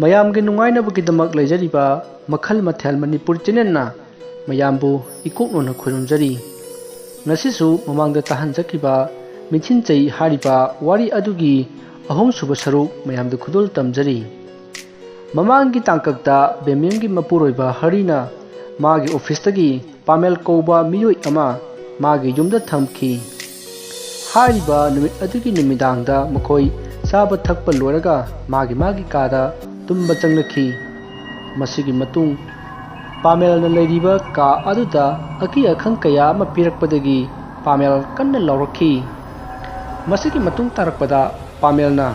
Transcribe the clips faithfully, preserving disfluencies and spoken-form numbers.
ꯃꯌꯥꯝꯒꯤ ꯅꯨꯡꯉꯥꯏꯅꯕꯒꯤꯗꯃꯛ ꯂꯩꯖꯔꯤꯕ ꯃꯈꯜ ꯃꯊꯦꯜ ꯃꯅꯤꯄꯨꯔ ꯆꯦꯅꯦꯜꯅ ꯃꯌꯥꯝꯕꯨ ꯏꯀꯣꯛꯅꯣꯅ ꯈꯨꯔꯨꯝꯖꯔꯤ꯫ ꯉꯁꯤꯁꯨ ꯃꯃꯥꯡꯗ ꯇꯥꯍꯟꯖꯈꯤꯕ ꯃꯤꯊꯤꯟꯆꯩ ꯍꯥꯏꯔꯤꯕ ꯋꯥꯔꯤ ꯑꯗꯨꯒꯤ ꯑꯍꯨꯝꯁꯨꯕ ꯁꯔꯨꯛ ꯃꯌꯥꯝꯗ ꯈꯨꯗꯣꯜ ꯇꯝꯖꯔꯤ꯫ ꯃꯃꯥꯡꯒꯤ ꯇꯥꯡꯀꯛꯇ ꯕꯦꯃꯦꯝꯒꯤ ꯃꯄꯨꯔꯣꯏꯕ ꯍꯔꯤꯅ ꯃꯥꯒꯤ ꯑꯣꯐꯤꯁꯇꯒꯤ ꯄꯥꯃꯦꯜ ꯀꯧꯕ ꯃꯤꯑꯣꯏ ꯑꯃ ꯃꯥꯒꯤ ꯌꯨꯝꯗ ꯊꯝꯈꯤ꯫ ꯍꯥꯏꯔꯤꯕ ꯅꯨꯃꯤꯠ ꯑꯗꯨꯒꯤ ꯅꯨꯃꯤꯗꯥꯡꯗ ꯃꯈꯣꯏ ꯆꯥꯕ ꯊꯛꯄ ꯂꯣꯏꯔꯒ ꯃꯥꯒꯤ ꯃꯥꯒꯤ ꯀꯥꯗ ꯇꯨꯝꯕ ꯆꯪꯂꯛꯈꯤ꯫ ꯃꯁꯤꯒꯤ ꯃꯇꯨꯡ ꯄꯥꯃꯦꯜꯅ ꯂꯩꯔꯤꯕ ꯀꯥ ꯑꯗꯨꯗ ꯑꯀꯤ ꯑꯈꯪ ꯀꯌꯥ ꯑꯃ ꯄꯤꯔꯛꯄꯗꯒꯤ ꯄꯥꯃꯦꯜ ꯀꯟꯅ ꯂꯥꯎꯔꯛꯈꯤ꯫ ꯃꯁꯤꯒꯤ ꯃꯇꯨꯡ ꯇꯥꯔꯛꯄꯗ ꯄꯥꯃꯦꯜꯅ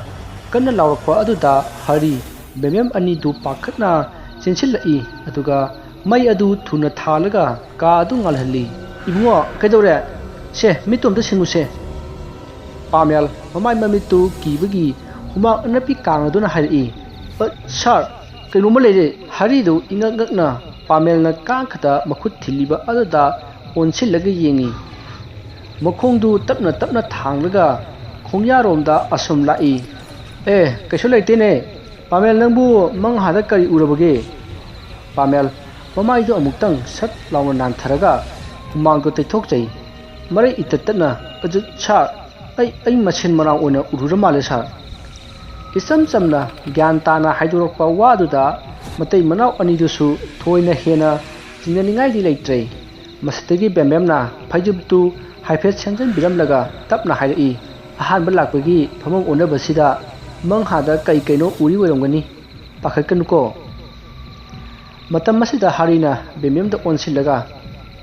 ꯀꯟꯅ ꯂꯥꯎꯔꯛꯄ ꯑꯗꯨꯗ ꯍꯔꯤ, ꯕꯦꯃꯦꯝ ꯑꯅꯤꯗꯨ ꯄꯥꯈꯠꯅ ꯆꯦꯟꯁꯤꯜꯂꯛꯏ, ꯑꯗꯨꯒ ꯃꯩ ꯑꯗꯨ ꯊꯨꯅ ꯊꯥꯜꯂꯒ ꯀꯥ ꯑꯗꯨ ꯉꯥꯜꯍꯜꯂꯤ꯫ "ꯏꯕꯨꯡꯉꯣ, ꯀꯩꯗꯧꯔꯦ? ꯁꯦ, ꯃꯤꯠꯇꯣ ꯑꯝꯇ ꯁꯤꯡꯉꯨꯁꯦ꯫" ꯄꯥꯃꯦꯜ ꯃꯃꯥꯏ ꯃꯃꯤꯠꯇꯨ ꯀꯤꯕꯒꯤ ꯍꯨꯃꯥꯡ ꯑꯅꯞꯄꯤ ꯀꯥꯡꯂꯗꯨꯅ ꯍꯥꯏꯔꯛꯏ, "ꯑ, ꯁꯥꯔ, ꯀꯩꯅꯣꯝꯃ ꯂꯩꯔꯦ꯫" ꯍꯔꯤꯗꯨ ꯏꯉꯛ ꯉꯛꯅ ꯄꯥꯃꯦꯜꯅ ꯀꯥꯡꯈꯗ ꯃꯈꯨꯠ ꯊꯤꯜꯂꯤꯕ ꯑꯗꯨꯗ ꯑꯣꯟꯁꯤꯜꯂꯒ ꯌꯦꯡꯉꯤ꯫ ꯃꯈꯣꯡꯗꯨ ꯇꯞꯅ ꯇꯞꯅ ꯊꯥꯡꯂꯒ ꯈꯣꯡꯌꯥꯔꯣꯝꯗ ꯑꯁꯨꯝ ꯂꯥꯛꯏ꯫ "ꯑꯦ, ꯀꯩꯁꯨ ꯂꯩꯇꯦꯅꯦ꯫ ꯄꯥꯃꯦꯜ, ꯅꯪꯕꯨ ꯃꯪꯍꯥꯗ ꯀꯔꯤ ꯎꯔꯕꯒꯦ?" ꯄꯥꯃꯦꯜ ꯃꯃꯥꯏꯗꯨ ꯑꯃꯨꯛꯇꯪ ꯁꯠ ꯂꯥꯎꯅ ꯅꯥꯟꯊꯔꯒ ꯍꯨꯃꯥꯡꯗꯨ ꯇꯩꯊꯣꯛꯆꯩ꯫ ꯃꯔꯩ ꯏꯇꯠ ꯇꯠꯅ, "ꯑꯗꯨ ꯁꯥꯔ, ꯑꯩ, ꯑꯩ ꯃꯁꯦꯟ ꯃꯅꯥꯎ ꯑꯣꯏꯅ ꯎꯔꯨꯔ ꯃꯥꯜꯂꯦ ꯁꯥꯔ꯫" ꯏꯆꯝ ꯆꯝꯅ ꯒ꯭ꯌꯥꯟ ꯇꯥꯅ ꯍꯥꯏꯗꯣꯔꯛꯄ ꯋꯥꯗꯨꯗ ꯃꯇꯩ ꯃꯅꯥꯎ ꯑꯅꯤꯗꯨꯁꯨ ꯊꯣꯏꯅ ꯍꯦꯟꯅ ꯆꯤꯡꯅꯅꯤꯡꯉꯥꯏꯗꯤ ꯂꯩꯇ꯭ꯔꯦ꯫ ꯃꯁꯤꯗꯒꯤ ꯕꯦꯝꯕꯦꯝꯅ ꯐꯩꯖꯨꯞꯇꯨ ꯍꯥꯏꯐꯦꯠ ꯁꯦꯝꯖꯤꯟꯕꯤꯔꯝꯂꯒ ꯇꯞꯅ ꯍꯥꯏꯔꯛꯏ, "ꯑꯍꯥꯟꯕ ꯂꯥꯛꯄꯒꯤ ꯐꯝꯐꯝ ꯑꯣꯟꯅꯕꯁꯤꯗ ꯃꯪꯍꯥꯗ ꯀꯩ ꯀꯩꯅꯣ ꯎꯔꯤ ꯑꯣꯏꯔꯝꯒꯅꯤ꯫ ꯄꯥꯈꯠꯀꯅꯨꯀꯣ꯫" ꯃꯇꯝ ꯑꯁꯤꯗ ꯍꯥꯔꯤꯅ ꯕꯦꯝꯕꯦꯝꯗ ꯑꯣꯟꯁꯤꯜꯂꯒ,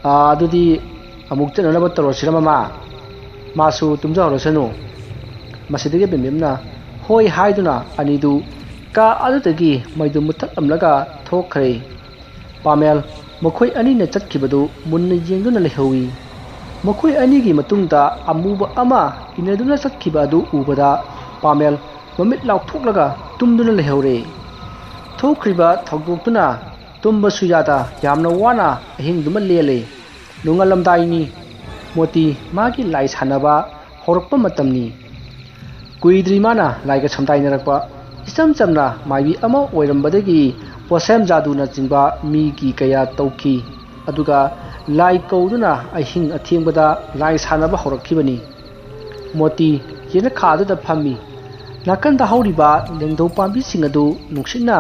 "ꯑꯥ, ꯑꯗꯨꯗꯤ ꯑꯃꯨꯛ ꯆꯠꯅꯅꯕ ꯇꯧꯔꯁꯤꯔ ꯃꯃꯥ? ꯃꯥꯁꯨ ꯇꯨꯝꯖꯍꯧꯔꯁꯅꯨ꯫" ꯃꯁꯤꯗꯒꯤ ꯕꯦꯝꯕꯦꯝꯅ ꯍꯣꯏ ꯍꯥꯏꯗꯨꯅ ꯑꯅꯤꯗꯨ ꯀꯥ ꯑꯗꯨꯗꯒꯤ ꯃꯩꯗꯨ ꯃꯨꯠꯊꯠꯂꯝꯂꯒ ꯊꯣꯛꯈ꯭ꯔꯦ꯫ ꯄꯥꯃꯦꯜ ꯃꯈꯣꯏ ꯑꯅꯤꯅ ꯆꯠꯈꯤꯕꯗꯨ ꯃꯨꯟꯅ ꯌꯦꯡꯗꯨꯅ ꯂꯩꯍꯧꯏ꯫ ꯃꯈꯣꯏ ꯑꯅꯤꯒꯤ ꯃꯇꯨꯡꯗ ꯑꯃꯨꯕ ꯑꯃ ꯏꯟꯅꯗꯨꯅ ꯆꯠꯈꯤꯕ ꯑꯗꯨ ꯎꯕꯗ ꯄꯥꯃꯦꯜ ꯃꯃꯤꯠ ꯂꯥꯎꯊꯣꯛꯂꯒ ꯇꯨꯝꯗꯨꯅ ꯂꯩꯍꯧꯔꯦ꯫ ꯊꯣꯛꯈ꯭ꯔꯤꯕ ꯊꯧꯗꯣꯛꯇꯨꯅ ꯇꯨꯝꯕꯁꯨ ꯌꯥꯗ ꯌꯥꯝꯅ ꯋꯥꯅ ꯑꯍꯤꯡꯗꯨꯃ ꯂꯦꯜꯂꯦ꯫ ꯅꯣꯡꯉꯥꯜꯂꯝꯗꯥꯏꯅꯤ꯫ ꯃꯣꯇꯤ ꯃꯥꯒꯤ ꯂꯥꯏ ꯁꯥꯟꯅꯕ ꯍꯧꯔꯛꯄ ꯃꯇꯝꯅꯤ꯫ ꯀꯨꯏꯗ꯭ꯔꯤ ꯃꯥꯅ ꯂꯥꯏꯒ ꯁꯝꯗꯥꯏꯅꯔꯛꯄ꯫ ꯏꯆꯝ ꯆꯝꯅ ꯃꯥꯏꯕꯤ ꯑꯃ ꯑꯣꯏꯔꯝꯕꯗꯒꯤ ꯄꯣꯠꯁꯦꯝ ꯖꯥꯗꯨꯅꯆꯤꯡꯕ ꯃꯤꯒꯤ ꯀꯌꯥ ꯇꯧꯈꯤ꯫ ꯑꯗꯨꯒ ꯂꯥꯏ ꯀꯧꯗꯨꯅ ꯑꯍꯤꯡ ꯑꯊꯦꯡꯕꯗ ꯂꯥꯏ ꯁꯥꯟꯅꯕ ꯍꯧꯔꯛꯈꯤꯕꯅꯤ꯫ ꯃꯣꯇꯤ ꯌꯦꯅꯈꯥꯗꯨꯗ ꯐꯝꯃꯤ꯫ ꯅꯥꯀꯟꯗ ꯍꯧꯔꯤꯕ ꯂꯦꯡꯗꯧ ꯄꯥꯝꯕꯤꯁꯤꯡ ꯑꯗꯨ ꯅꯨꯡꯁꯤꯠꯅ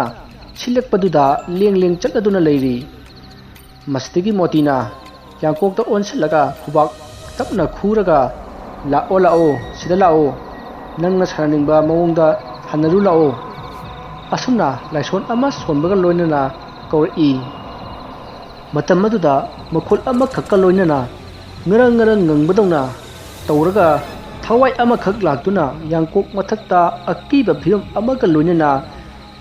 ꯁꯤꯜꯂꯛꯄꯗꯨꯗ ꯂꯦꯡ ꯂꯦꯡ ꯆꯠꯂꯗꯨꯅ ꯂꯩꯔꯤ꯫ ꯃꯁꯤꯗꯒꯤ ꯃꯣꯇꯤꯅ ꯌꯥꯡꯀꯣꯛꯇ ꯑꯣꯟꯁꯤꯜꯂꯒ ꯈꯨꯕꯥꯛ ꯇꯞꯅ ꯈꯨꯔꯒ, "ꯂꯥꯛꯑꯣ, ꯂꯥꯛꯑꯣ, ꯁꯤꯗ ꯂꯥꯛꯑꯣ, ꯅꯪꯅ ꯁꯥꯟꯅꯅꯤꯡꯕ ꯃꯑꯣꯡꯗ ꯁꯥꯟꯅꯔꯨ ꯂꯥꯛꯑꯣ," ꯑꯁꯨꯝꯅ ꯂꯥꯏꯁꯣꯟ ꯑꯃ ꯁꯣꯟꯕꯒ ꯂꯣꯏꯅꯅ ꯀꯧꯔꯛꯏ꯫ ꯃꯇꯝ ꯑꯗꯨꯗ ꯃꯈꯨꯠ ꯑꯃꯈꯛꯀ ꯂꯣꯏꯅꯅ ꯉꯔꯪ ꯉꯔꯪ ꯉꯪꯕꯗꯧꯅ ꯇꯧꯔꯒ ꯊꯋꯥꯏ ꯑꯃꯈꯛ ꯂꯥꯛꯇꯨꯅ ꯌꯥꯡꯀꯣꯛ ꯃꯊꯛꯇ ꯑꯀꯤꯕ ꯐꯤꯕꯝ ꯑꯃꯒ ꯂꯣꯏꯅꯅ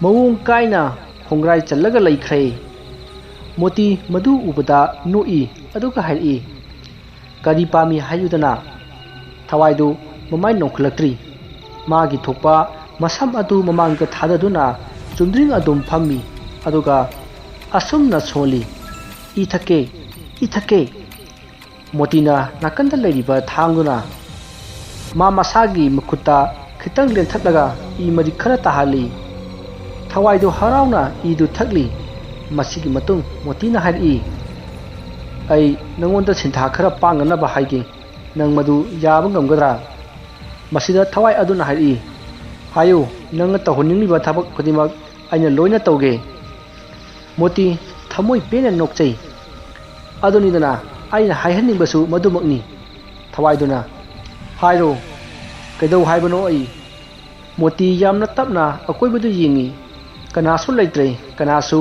ꯃꯑꯣꯡ ꯀꯥꯏꯅ ꯈꯣꯡꯒ꯭ꯔꯥꯏ ꯆꯜꯂꯒ ꯂꯩꯈ꯭ꯔꯦ꯫ ꯃꯣꯇꯤ ꯃꯗꯨ ꯎꯕꯗ ꯅꯣꯛꯏ, ꯑꯗꯨꯒ ꯍꯥꯏꯔꯛꯏ, "ꯀꯔꯤ ꯄꯥꯝꯃꯤ ꯍꯥꯏꯌꯨꯗꯅ?" ꯊꯋꯥꯏꯗꯨ ꯃꯃꯥꯏ ꯅꯣꯡꯈꯠꯂꯛꯇ꯭ꯔꯤ꯫ ꯃꯥꯒꯤ ꯊꯣꯛꯄ ꯃꯁꯝ ꯑꯗꯨ ꯃꯃꯥꯡꯗ ꯊꯥꯗꯗꯨꯅ ꯆꯨꯝꯗ꯭ꯔꯤꯡ ꯑꯗꯨꯝ ꯐꯝꯃꯤ, ꯑꯗꯨꯒ ꯑꯁꯨꯝꯅ ꯁꯣꯜꯂꯤ, "ꯏ ꯊꯛꯀꯦ, ꯏ ꯊꯛꯀꯦ!" ꯃꯣꯇꯤꯅ ꯅꯥꯀꯟꯗ ꯂꯩꯔꯤꯕ ꯊꯥꯡꯗꯨꯅ ꯃꯥ ꯃꯁꯥꯒꯤ ꯃꯈꯨꯠꯇ ꯈꯤꯇꯪ ꯂꯦꯟꯊꯠꯂꯒ ꯏ ꯃꯔꯤꯛ ꯈꯔ ꯇꯥꯍꯜꯂꯤ꯫ ꯊꯋꯥꯏꯗꯨ ꯍꯔꯥꯎꯅ ꯏꯗꯨ ꯊꯛꯂꯤ꯫ ꯃꯁꯤꯒꯤ ꯃꯇꯨꯡ ꯃꯣꯇꯤꯅ ꯍꯥꯏꯔꯛꯏ, "ꯑꯩ ꯅꯉꯣꯟꯗ ꯁꯤꯟꯊꯥ ꯈꯔ ꯄꯥꯡꯅꯅꯕ ꯍꯥꯏꯒꯦ꯫ ꯅꯪ ꯃꯗꯨ ꯌꯥꯕ ꯉꯝꯒꯗ꯭ꯔꯥ?" ꯃꯁꯤꯗ ꯊꯋꯥꯏ ꯑꯗꯨꯅ ꯍꯥꯏꯔꯛꯏ, "ꯍꯥꯏꯌꯨ, ꯅꯪꯅ ꯇꯧꯍꯟꯅꯤꯡꯂꯤꯕ ꯊꯕꯛ ꯈꯨꯗꯤꯡꯃꯛ ꯑꯩꯅ ꯂꯣꯏꯅ ꯇꯧꯒꯦ꯫" ꯃꯣꯇꯤ ꯊꯃꯣꯏ ꯄꯦꯟꯅ ꯅꯣꯛꯆꯩ꯫ "ꯑꯗꯨꯅꯤꯗꯅ ꯑꯩꯅ ꯍꯥꯏꯍꯟꯅꯤꯡꯕꯁꯨ ꯃꯗꯨꯃꯛꯅꯤ꯫" ꯊꯋꯥꯏꯗꯨꯅ, "ꯍꯥꯏꯔꯣ, ꯀꯩꯗꯧ ꯍꯥꯏꯕꯅꯣ ꯑꯩ?" ꯃꯣꯇꯤ ꯌꯥꯝꯅ ꯇꯞꯅ ꯑꯀꯣꯏꯕꯗꯨ ꯌꯦꯡꯏ꯫ ꯀꯅꯥꯁꯨ ꯂꯩꯇ꯭ꯔꯦ, ꯀꯅꯥꯁꯨ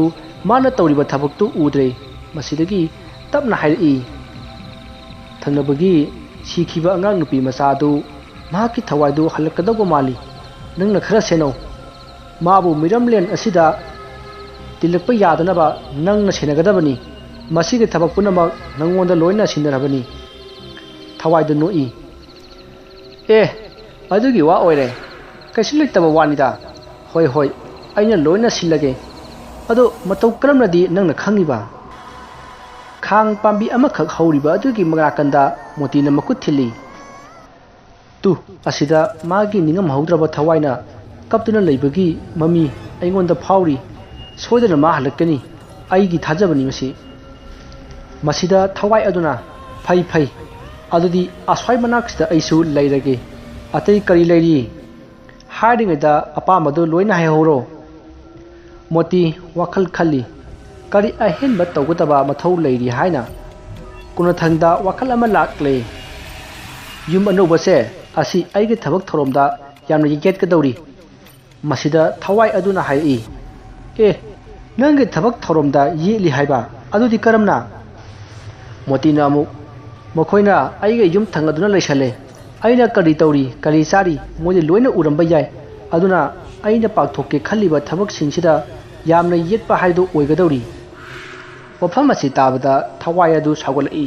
ꯃꯥꯅ ꯇꯧꯔꯤꯕ ꯊꯕꯛꯇꯨ ꯎꯗ꯭ꯔꯦ꯫ ꯃꯁꯤꯗꯒꯤ ꯇꯞꯅ ꯍꯥꯏꯔꯛꯏ, "ꯊꯪꯅꯕꯒꯤ ꯁꯤꯈꯤꯕ ꯑꯉꯥꯡ ꯅꯨꯄꯤ ꯃꯆꯥ ꯑꯗꯨ ꯃꯍꯥꯛꯀꯤ ꯊꯋꯥꯏꯗꯨ ꯍꯜꯂꯛꯀꯗꯧꯕ ꯃꯥꯜꯂꯤ꯫ ꯅꯪꯅ ꯈꯔ ꯁꯦꯟꯅꯧ꯫ ꯃꯥꯕꯨ ꯃꯤꯔꯝꯂꯦꯟ ꯑꯁꯤꯗ ꯇꯤꯜꯂꯛꯄ ꯌꯥꯗꯅꯕ ꯅꯪꯅ ꯁꯦꯟꯅꯒꯗꯕꯅꯤ꯫ ꯃꯁꯤꯒꯤ ꯊꯕꯛ ꯄꯨꯝꯅꯃꯛ ꯅꯪꯉꯣꯟꯗ ꯂꯣꯏꯅ ꯁꯤꯟꯅꯔꯕꯅꯤ꯫" ꯊꯋꯥꯏꯗꯨ ꯅꯣꯛꯏ꯫ "ꯑꯦ, ꯑꯗꯨꯒꯤ ꯋꯥ ꯑꯣꯏꯔꯦ꯫ ꯀꯩꯁꯨ ꯂꯩꯇꯕ ꯋꯥꯅꯤꯗ꯫ ꯍꯣꯏ, ꯍꯣꯏ, ꯑꯩꯅ ꯂꯣꯏꯅ ꯁꯤꯜꯂꯒꯦ꯫ ꯑꯗꯣ ꯃꯇꯧ ꯀꯔꯝꯅꯗꯤ ꯅꯪꯅ ꯈꯪꯉꯤꯕ?" ꯈꯥꯡ ꯄꯥꯝꯕꯤ ꯑꯃꯈꯛ ꯍꯧꯔꯤꯕ ꯑꯗꯨꯒꯤ ꯃꯅꯥꯀꯟꯗ ꯃꯣꯇꯤꯅ ꯃꯈꯨꯠ ꯊꯤꯜꯂꯤ꯫ ꯇꯨ, ꯑꯁꯤꯗ ꯃꯥꯒꯤ ꯅꯤꯡꯉꯝꯍꯧꯗ꯭ꯔꯕ ꯊꯋꯥꯏꯅ ꯀꯞꯇꯨꯅ ꯂꯩꯕꯒꯤ ꯃꯃꯤ ꯑꯩꯉꯣꯟꯗ ꯐꯥꯎꯔꯤ꯫ ꯁꯣꯏꯗꯅ ꯃꯥ ꯍꯜꯂꯛꯀꯅꯤ꯫ ꯑꯩꯒꯤ ꯊꯥꯖꯕꯅꯤ ꯃꯁꯤ꯫ ꯃꯁꯤꯗ ꯊꯋꯥꯏ ꯑꯗꯨꯅ, "ꯐꯩ, ꯐꯩ꯫ ꯑꯗꯨꯗꯤ ꯑꯁ꯭ꯋꯥꯏ ꯃꯅꯥꯛꯁꯤꯗ ꯑꯩꯁꯨ ꯂꯩꯔꯒꯦ꯫ ꯑꯇꯩ ꯀꯔꯤ ꯂꯩꯔꯤ?" ꯍꯥꯏꯔꯤꯉꯩꯗ ꯑꯄꯥꯝꯕꯗꯨ ꯂꯣꯏꯅ ꯍꯥꯏꯍꯧꯔꯣ꯫ ꯃꯣꯇꯤ ꯋꯥꯈꯜ ꯈꯜꯂꯤ꯫ ꯀꯔꯤ ꯑꯍꯦꯟꯕ ꯇꯧꯒꯗꯕ ꯃꯊꯧ ꯂꯩꯔꯤ ꯍꯥꯏꯅ ꯀꯣꯟꯅꯊꯪꯗ ꯋꯥꯈꯜ ꯑꯃ ꯂꯥꯛꯂꯦ꯫ "ꯌꯨꯝ ꯑꯅꯧꯕꯁꯦ ꯑꯁꯤ ꯑꯩꯒꯤ ꯊꯕꯛ ꯊꯧꯔꯝꯗ ꯌꯥꯝꯅ ꯌꯦꯠꯀꯗꯧꯔꯤ꯫ ꯃꯁꯤꯗ ꯊꯋꯥꯏ ꯑꯗꯨꯅ ꯍꯥꯏꯔꯛꯏ, "ꯑꯦ, ꯅꯪꯒꯤ ꯊꯕꯛ ꯊꯧꯔꯝꯗ ꯌꯦꯠꯂꯤ ꯍꯥꯏꯕ? ꯑꯗꯨꯗꯤ ꯀꯔꯝꯅ?" ꯃꯣꯇꯤꯅ ꯑꯃꯨꯛ, "ꯃꯈꯣꯏꯅ ꯑꯩꯒ ꯌꯨꯝ ꯊꯪꯅꯗꯨꯅ ꯂꯩꯁꯜꯂꯦ꯫ ꯑꯩꯅ ꯀꯔꯤ ꯇꯧꯔꯤ, ꯀꯔꯤ ꯆꯥꯔꯤ, ꯃꯣꯏꯗꯤ ꯂꯣꯏꯅ ꯎꯔꯝꯕ ꯌꯥꯏ꯫ ꯑꯗꯨꯅ ꯑꯩꯅ ꯄꯥꯡꯊꯣꯛꯀꯦ ꯈꯜꯂꯤꯕ ꯊꯕꯛꯁꯤꯡꯁꯤꯗ ꯌꯥꯝꯅ ꯌꯦꯠꯄ ꯍꯥꯏꯗꯨ ꯑꯣꯏꯒꯗꯧꯔꯤ꯫" ꯋꯥꯐꯝ ꯑꯁꯤ ꯇꯥꯕꯗ ꯊꯋꯥꯏ ꯑꯗꯨ ꯁꯥꯎꯒꯠꯂꯛꯏ꯫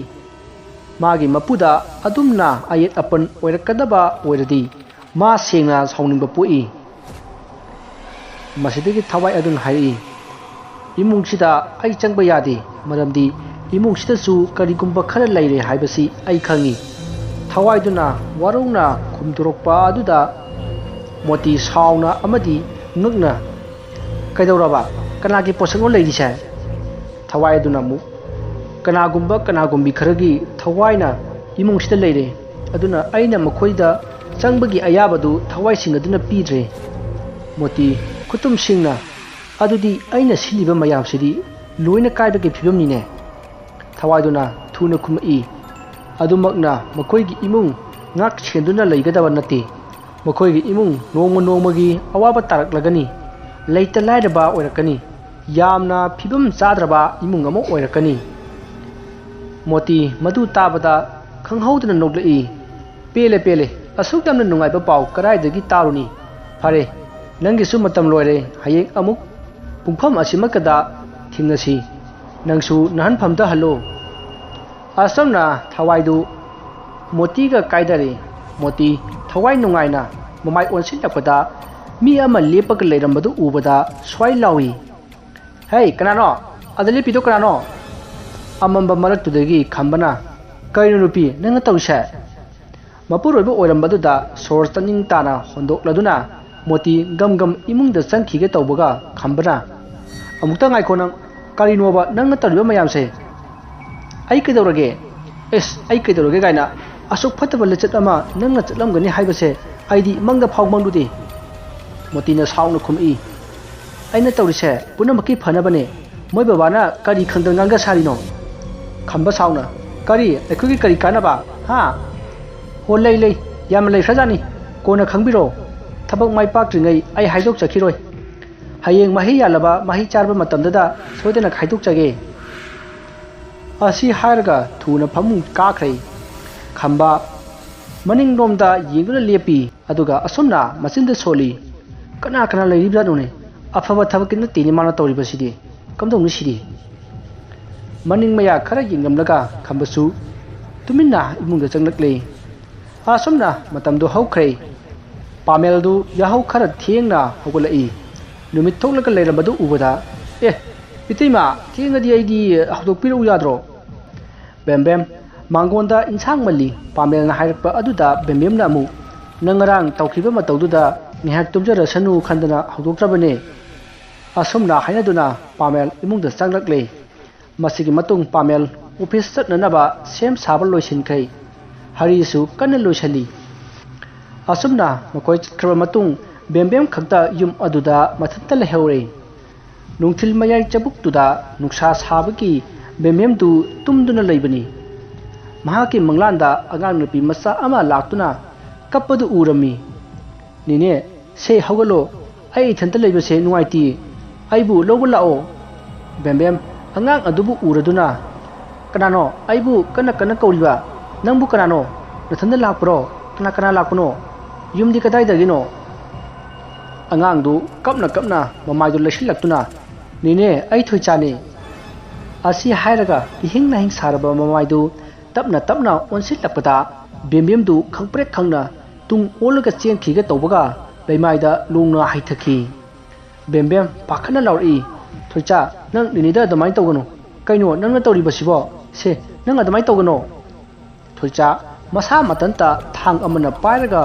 ꯃꯥꯒꯤ ꯃꯄꯨꯗ ꯑꯗꯨꯝꯅ ꯑꯌꯦꯠ ꯑꯄꯟ ꯑꯣꯏꯔꯛꯀꯗꯕ ꯑꯣꯏꯔꯗꯤ ꯃꯥ ꯁꯦꯡꯅ ꯁꯥꯎꯅꯤꯡꯕ ꯄꯣꯛꯏ꯫ ꯃꯁꯤꯗꯒꯤ ꯊꯋꯥꯏ ꯑꯗꯨꯅ ꯍꯥꯏꯔꯛꯏ, "ꯏꯃꯨꯡꯁꯤꯗ ꯑꯩ ꯆꯪꯕ ꯌꯥꯗꯦ, ꯃꯔꯝꯗꯤ ꯏꯃꯨꯡꯁꯤꯗꯁꯨ ꯀꯔꯤꯒꯨꯝꯕ ꯈꯔ ꯂꯩꯔꯦ ꯍꯥꯏꯕꯁꯤ ꯑꯩ ꯈꯪꯏ꯫" ꯊꯋꯥꯏꯗꯨꯅ ꯋꯥꯔꯧꯅ ꯈꯨꯝꯗꯣꯔꯛꯄ ꯑꯗꯨꯗ ꯃꯣꯇꯤ ꯁꯥꯎꯅ ꯑꯃꯗꯤ ꯉꯛꯅ, "ꯀꯩꯗꯧꯔꯕ? ꯀꯅꯥꯒꯤ ꯄꯣꯠꯁꯛꯅꯣ ꯂꯩꯔꯤꯁꯦ?" ꯊꯋꯥꯏ ꯑꯗꯨꯅ ꯑꯃꯨꯛ, "ꯀꯅꯥꯒꯨꯝꯕ ꯀꯅꯥꯒꯨꯝꯕꯤ ꯈꯔꯒꯤ ꯊꯋꯥꯏꯅ ꯏꯃꯨꯡꯁꯤꯗ ꯂꯩꯔꯦ, ꯑꯗꯨꯅ ꯑꯩꯅ ꯃꯈꯣꯏꯗ ꯆꯪꯕꯒꯤ ꯑꯌꯥꯕꯗꯨ ꯊꯋꯥꯏꯁꯤꯡ ꯑꯗꯨꯅ ꯄꯤꯗ꯭ꯔꯦ꯫" ꯃꯣꯇꯤ ꯈꯨꯇꯨꯝꯁꯤꯡꯅ, "ꯑꯗꯨꯗꯤ ꯑꯩꯅ ꯁꯤꯜꯂꯤꯕ ꯃꯌꯥꯝꯁꯤꯗꯤ ꯂꯣꯏꯅ ꯀꯥꯏꯕꯒꯤ ꯐꯤꯕꯝꯅꯤꯅꯦ?" ꯊꯋꯥꯏꯗꯨꯅ ꯊꯨꯅ ꯈꯨꯝꯃꯛꯏ, "ꯑꯗꯨꯃꯛꯅ ꯃꯈꯣꯏꯒꯤ ꯏꯃꯨꯡ ꯉꯥꯛ ꯁꯦꯟꯗꯨꯅ ꯂꯩꯒꯗꯕ ꯅꯠꯇꯦ꯫ ꯃꯈꯣꯏꯒꯤ ꯏꯃꯨꯡ ꯅꯣꯡꯃ ꯅꯣꯡꯃꯒꯤ ꯑꯋꯥꯕ ꯇꯥꯔꯛꯂꯒꯅꯤ, ꯂꯩꯇ ꯂꯥꯏꯔꯕ ꯑꯣꯏꯔꯛꯀꯅꯤ, ꯌꯥꯝꯅ ꯐꯤꯕꯝ ꯆꯥꯗ꯭ꯔꯕ ꯏꯃꯨꯡ ꯑꯃ ꯑꯣꯏꯔꯛꯀꯅꯤ꯫" ꯃꯣꯇꯤ ꯃꯗꯨ ꯇꯥꯕꯗ ꯈꯪꯍꯧꯗꯅ ꯅꯣꯛꯂꯛꯏ꯫ "ꯄꯦꯜꯂꯦ, ꯄꯦꯜꯂꯦ, ꯑꯁꯨꯛ ꯌꯥꯝꯅ ꯅꯨꯡꯉꯥꯏꯕ ꯄꯥꯎ ꯀꯗꯥꯏꯗꯒꯤ ꯇꯥꯔꯨꯅꯤ? ꯐꯔꯦ, ꯅꯪꯒꯤꯁꯨ ꯃꯇꯝ ꯂꯣꯏꯔꯦ, ꯍꯌꯦꯡ ꯑꯃꯨꯛ ꯄꯨꯡꯐꯝ ꯑꯁꯤꯃꯛꯀꯗ ꯊꯦꯡꯅꯁꯤ꯫ ꯅꯪꯁꯨ ꯅꯍꯟꯐꯝꯗ ꯍꯜꯂꯣ꯫" ꯑꯁꯨꯝꯅ ꯊꯋꯥꯏꯗꯨ ꯃꯣꯇꯤꯒ ꯀꯥꯏꯗꯔꯦ꯫ ꯃꯣꯇꯤ ꯊꯋꯥꯏ ꯅꯨꯡꯉꯥꯏꯅ ꯃꯃꯥꯏ ꯑꯣꯟꯁꯤꯜꯂꯛꯄꯗ ꯃꯤ ꯑꯃ ꯂꯦꯞꯄꯒ ꯂꯩꯔꯝꯕꯗꯨ ꯎꯕꯗ ꯁ꯭ꯋꯥꯏ ꯂꯥꯎꯏ, "ꯍꯦ, ꯀꯅꯥꯅꯣ? ꯑꯗ ꯂꯦꯞꯄꯤꯗꯣ ꯀꯅꯥꯅꯣ?" ꯑꯃꯝꯕ ꯃꯔꯛꯇꯨꯗꯒꯤ ꯈꯝꯕꯅ, "ꯀꯩꯅꯣ ꯅꯨꯄꯤ, ꯅꯪꯅ ꯇꯧꯔꯤꯁꯦ?" ꯃꯄꯨꯔꯣꯏꯕ ꯑꯣꯏꯔꯝꯕꯗꯨꯗ ꯁꯣꯔ ꯇꯥꯅꯤꯡ ꯇꯥꯅ ꯍꯣꯟꯗꯣꯛꯂꯗꯨꯅ, ꯃꯣꯇꯤ ꯒꯝ ꯒꯝ ꯏꯃꯨꯡꯗ ꯆꯪꯈꯤꯒꯦ ꯇꯧꯕꯒ ꯈꯝꯕꯅ, "ꯑꯃꯨꯛꯇ ꯉꯥꯏꯈꯣ ꯅꯪ, ꯀꯔꯤꯅꯣꯕ ꯅꯪꯅ ꯇꯧꯔꯤꯕ ꯃꯌꯥꯝꯁꯦ?" "ꯑꯩ ꯀꯩꯗꯧꯔꯒꯦ? ꯑꯦꯁ, ꯑꯩ ꯀꯩꯗꯧꯔꯒꯦ ꯀꯥꯏꯅ ꯑꯁꯨꯛ ꯐꯠꯇꯕ ꯂꯤꯆꯠ ꯑꯃ ꯅꯪꯅ ꯆꯠꯂꯝꯒꯅꯤ ꯍꯥꯏꯕꯁꯦ ꯑꯩꯗꯤ ꯃꯪꯗ ꯐꯥꯎ ꯃꯪꯂꯨꯗꯦ꯫" ꯃꯣꯇꯤꯅ ꯁꯥꯎꯅ ꯈꯨꯝꯃꯛꯏ꯫ "ꯑꯩꯅ ꯇꯧꯔꯤꯁꯦ ꯄꯨꯝꯅꯃꯛꯀꯤ ꯐꯅꯕꯅꯦ꯫ ꯃꯣꯏ ꯕꯕꯥꯅ ꯀꯔꯤ ꯈꯪꯗꯅ ꯉꯥꯡꯒ ꯁꯥꯔꯤꯅꯣ?" ꯈꯝꯕ ꯁꯥꯎꯅ, "ꯀꯔꯤ? ꯑꯩꯈꯣꯏꯒꯤ ꯀꯔꯤ ꯀꯥꯟꯅꯕ? ꯍꯥ?" "ꯍꯣ, ꯂꯩ, ꯂꯩ, ꯌꯥꯝꯅ ꯂꯩꯈ꯭ꯔꯖꯥꯠꯅꯤ꯫ ꯀꯣꯟꯅ ꯈꯪꯕꯤꯔꯣ꯫ ꯊꯕꯛ ꯃꯥꯏ ꯄꯥꯛꯇ꯭ꯔꯤꯉꯩ ꯑꯩ ꯍꯥꯏꯗꯣꯛꯆꯈꯤꯔꯣꯏ꯫ ꯍꯌꯦꯡ ꯃꯍꯩ ꯌꯥꯜꯂꯕ ꯃꯍꯩ ꯆꯥꯔꯕ ꯃꯇꯝꯗꯨꯗ ꯁꯣꯏꯗꯅ ꯍꯥꯏꯗꯣꯛꯆꯒꯦ꯫" ꯑꯁꯤ ꯍꯥꯏꯔꯒ ꯊꯨꯅ ꯐꯃꯨꯡ ꯀꯥꯈ꯭ꯔꯦ꯫ ꯈꯝꯕ ꯃꯅꯤꯡꯂꯣꯝꯗ ꯌꯦꯡꯗꯨꯅ ꯂꯦꯞꯄꯤ, ꯑꯗꯨꯒ ꯑꯁꯨꯝꯅ ꯃꯆꯤꯟꯗ ꯁꯣꯜꯂꯤ, "ꯀꯅꯥ ꯀꯅꯥ ꯂꯩꯔꯤꯕꯖꯥꯠꯅꯣꯅꯦ? ꯑꯐꯕ ꯊꯕꯛꯀꯤ ꯅꯠꯇꯦꯅꯦ ꯃꯥꯅ ꯇꯧꯔꯤꯕꯁꯤꯗꯤ꯫ ꯀꯝꯗꯧꯅꯤ ꯁꯤꯗꯤ?" ꯃꯅꯤꯡ ꯃꯌꯥ ꯈꯔ ꯌꯦꯡꯂꯝꯂꯒ ꯈꯝꯕꯁꯨ ꯇꯨꯃꯤꯟꯅ ꯏꯃꯨꯡꯗ ꯆꯪꯂꯛꯂꯦ꯫ ꯑꯁꯨꯝꯅ ꯃꯇꯝꯗꯨ ꯍꯧꯈ꯭ꯔꯦ꯫ ꯄꯥꯃꯦꯜꯗꯨ ꯌꯥꯍꯧ ꯈꯔ ꯊꯦꯡꯅ ꯍꯧꯒꯠꯂꯛꯏ꯫ ꯅꯨꯃꯤꯠ ꯊꯣꯛꯂꯒ ꯂꯩꯔꯝꯕꯗꯨ ꯎꯕꯗ, "ꯑꯦ, ꯏꯇꯩꯃ, ꯊꯦꯡꯉꯗꯤ ꯑꯩꯗꯤ ꯍꯧꯗꯣꯛꯄꯤꯔꯛꯎ ꯌꯥꯗ꯭ꯔꯣ?" ꯕꯦꯝꯕꯦꯝ ꯃꯥꯡꯒꯣꯟꯗ ꯏꯟꯁꯥꯡ ꯃꯜꯂꯤ꯫ ꯄꯥꯃꯦꯜꯅ ꯍꯥꯏꯔꯛꯄ ꯑꯗꯨꯗ ꯕꯦꯝꯕꯦꯝꯅ ꯑꯃꯨꯛ, "ꯅꯪ ꯉꯔꯥꯡ ꯇꯧꯈꯤꯕ ꯃꯇꯧꯗꯨꯗ ꯉꯥꯏꯍꯥꯛ ꯇꯨꯝꯖꯔꯁꯅꯨ ꯈꯟꯗꯅ ꯍꯧꯗꯣꯛꯇ꯭ꯔꯕꯅꯦ꯫" ꯑꯁꯨꯝꯅ ꯍꯥꯏꯅꯗꯨꯅ ꯄꯥꯃꯦꯜ ꯏꯃꯨꯡꯗ ꯆꯪꯂꯛꯂꯦ꯫ ꯃꯁꯤꯒꯤ ꯃꯇꯨꯡ ꯄꯥꯃꯦꯜ ꯑꯣꯐꯤꯁ ꯆꯠꯅꯅꯕ ꯁꯦꯝ ꯁꯥꯕ ꯂꯣꯏꯁꯤꯟꯈ꯭ꯔꯦ꯫ ꯍꯔꯤꯁꯨ ꯀꯟꯅ ꯂꯣꯏꯁꯤꯜꯂꯤ꯫ ꯑꯁꯨꯝꯅ ꯃꯈꯣꯏ ꯆꯠꯈ꯭ꯔꯕ ꯃꯇꯨꯡ ꯕꯦꯝꯕꯦꯝ ꯈꯛꯇ ꯌꯨꯝ ꯑꯗꯨꯗ ꯃꯊꯟꯇ ꯂꯩꯍꯧꯔꯦ꯫ ꯅꯨꯡꯊꯤꯜ ꯃꯌꯥꯏ ꯆꯕꯨꯛꯇꯨꯗ ꯅꯨꯡꯁꯥ ꯁꯥꯕꯒꯤ ꯕꯦꯝꯕꯦꯝꯗꯨ ꯇꯨꯝꯗꯨꯅ ꯂꯩꯕꯅꯤ꯫ ꯃꯍꯥꯛꯀꯤ ꯃꯪꯂꯥꯟꯗ ꯑꯉꯥꯡ ꯅꯨꯄꯤ ꯃꯆꯥ ꯑꯃ ꯂꯥꯛꯇꯨꯅ ꯀꯞꯄꯗꯨ ꯎꯔꯝꯃꯤ꯫ "ꯅꯦꯅꯦ, ꯁꯦ ꯍꯧꯒꯠꯂꯣ, ꯑꯩ ꯏꯊꯟꯇ ꯂꯩꯕꯁꯦ ꯅꯨꯡꯉꯥꯏꯇꯦ, ꯑꯩꯕꯨ ꯂꯧꯕ ꯂꯥꯛꯑꯣ꯫" ꯕꯦꯝꯕꯦꯝ ꯑꯉꯥꯡ ꯑꯗꯨꯕꯨ ꯎꯔꯗꯨꯅ, "ꯀꯅꯥꯅꯣ ꯑꯩꯕꯨ ꯀꯟꯅ ꯀꯟꯅ ꯀꯧꯔꯤꯕ? ꯅꯪꯕꯨ ꯀꯅꯥꯅꯣ? ꯅꯊꯟꯇ ꯂꯥꯛꯄ꯭ꯔꯣ? ꯀꯅꯥ ꯀꯅꯥ ꯂꯥꯛꯄꯅꯣ? ꯌꯨꯝꯗꯤ ꯀꯗꯥꯏꯗꯒꯤꯅꯣ?" ꯑꯉꯥꯡꯗꯨ ꯀꯞꯅ ꯀꯞꯅ ꯃꯃꯥꯏꯗꯨ ꯂꯩꯁꯤꯜꯂꯛꯇꯨꯅ, "ꯅꯦꯅꯦ, ꯑꯩ ꯊꯣꯏꯆꯥꯅꯤ꯫" ꯑꯁꯤ ꯍꯥꯏꯔꯒ ꯏꯍꯤꯡ ꯅꯥꯍꯤꯡ ꯁꯥꯔꯕ ꯃꯃꯥꯏꯗꯨ ꯇꯞꯅ ꯇꯞꯅ ꯑꯣꯟꯁꯤꯜꯂꯛꯄꯗ ꯕꯦꯝꯕꯦꯝꯗꯨ ꯈꯪꯄ꯭ꯔꯦꯛ ꯈꯪꯅ ꯇꯨꯡ ꯑꯣꯜꯂꯒ ꯆꯦꯟꯈꯤꯒꯦ ꯇꯧꯕꯒ ꯂꯩꯃꯥꯏꯗ ꯂꯣꯡꯅ ꯍꯩꯊꯈꯤ꯫ ꯕꯦꯝꯕꯦꯝ ꯄꯥꯈꯠꯅ ꯂꯥꯎꯔꯛꯏ, "ꯊꯣꯏꯆꯥ, ꯅꯪ ꯅꯦꯅꯦꯗ ꯑꯗꯨꯃꯥꯏꯅ ꯇꯧꯒꯅꯨ꯫ ꯀꯩꯅꯣ ꯅꯪꯅ ꯇꯧꯔꯤꯕꯁꯤꯕꯣ? ꯁꯦ, ꯅꯪ ꯑꯗꯨꯃꯥꯏꯅ ꯇꯧꯒꯅꯣ꯫" ꯊꯣꯏꯆꯥ ꯃꯁꯥ ꯃꯊꯟꯇ ꯊꯥꯡ ꯑꯃꯅ ꯄꯥꯏꯔꯒ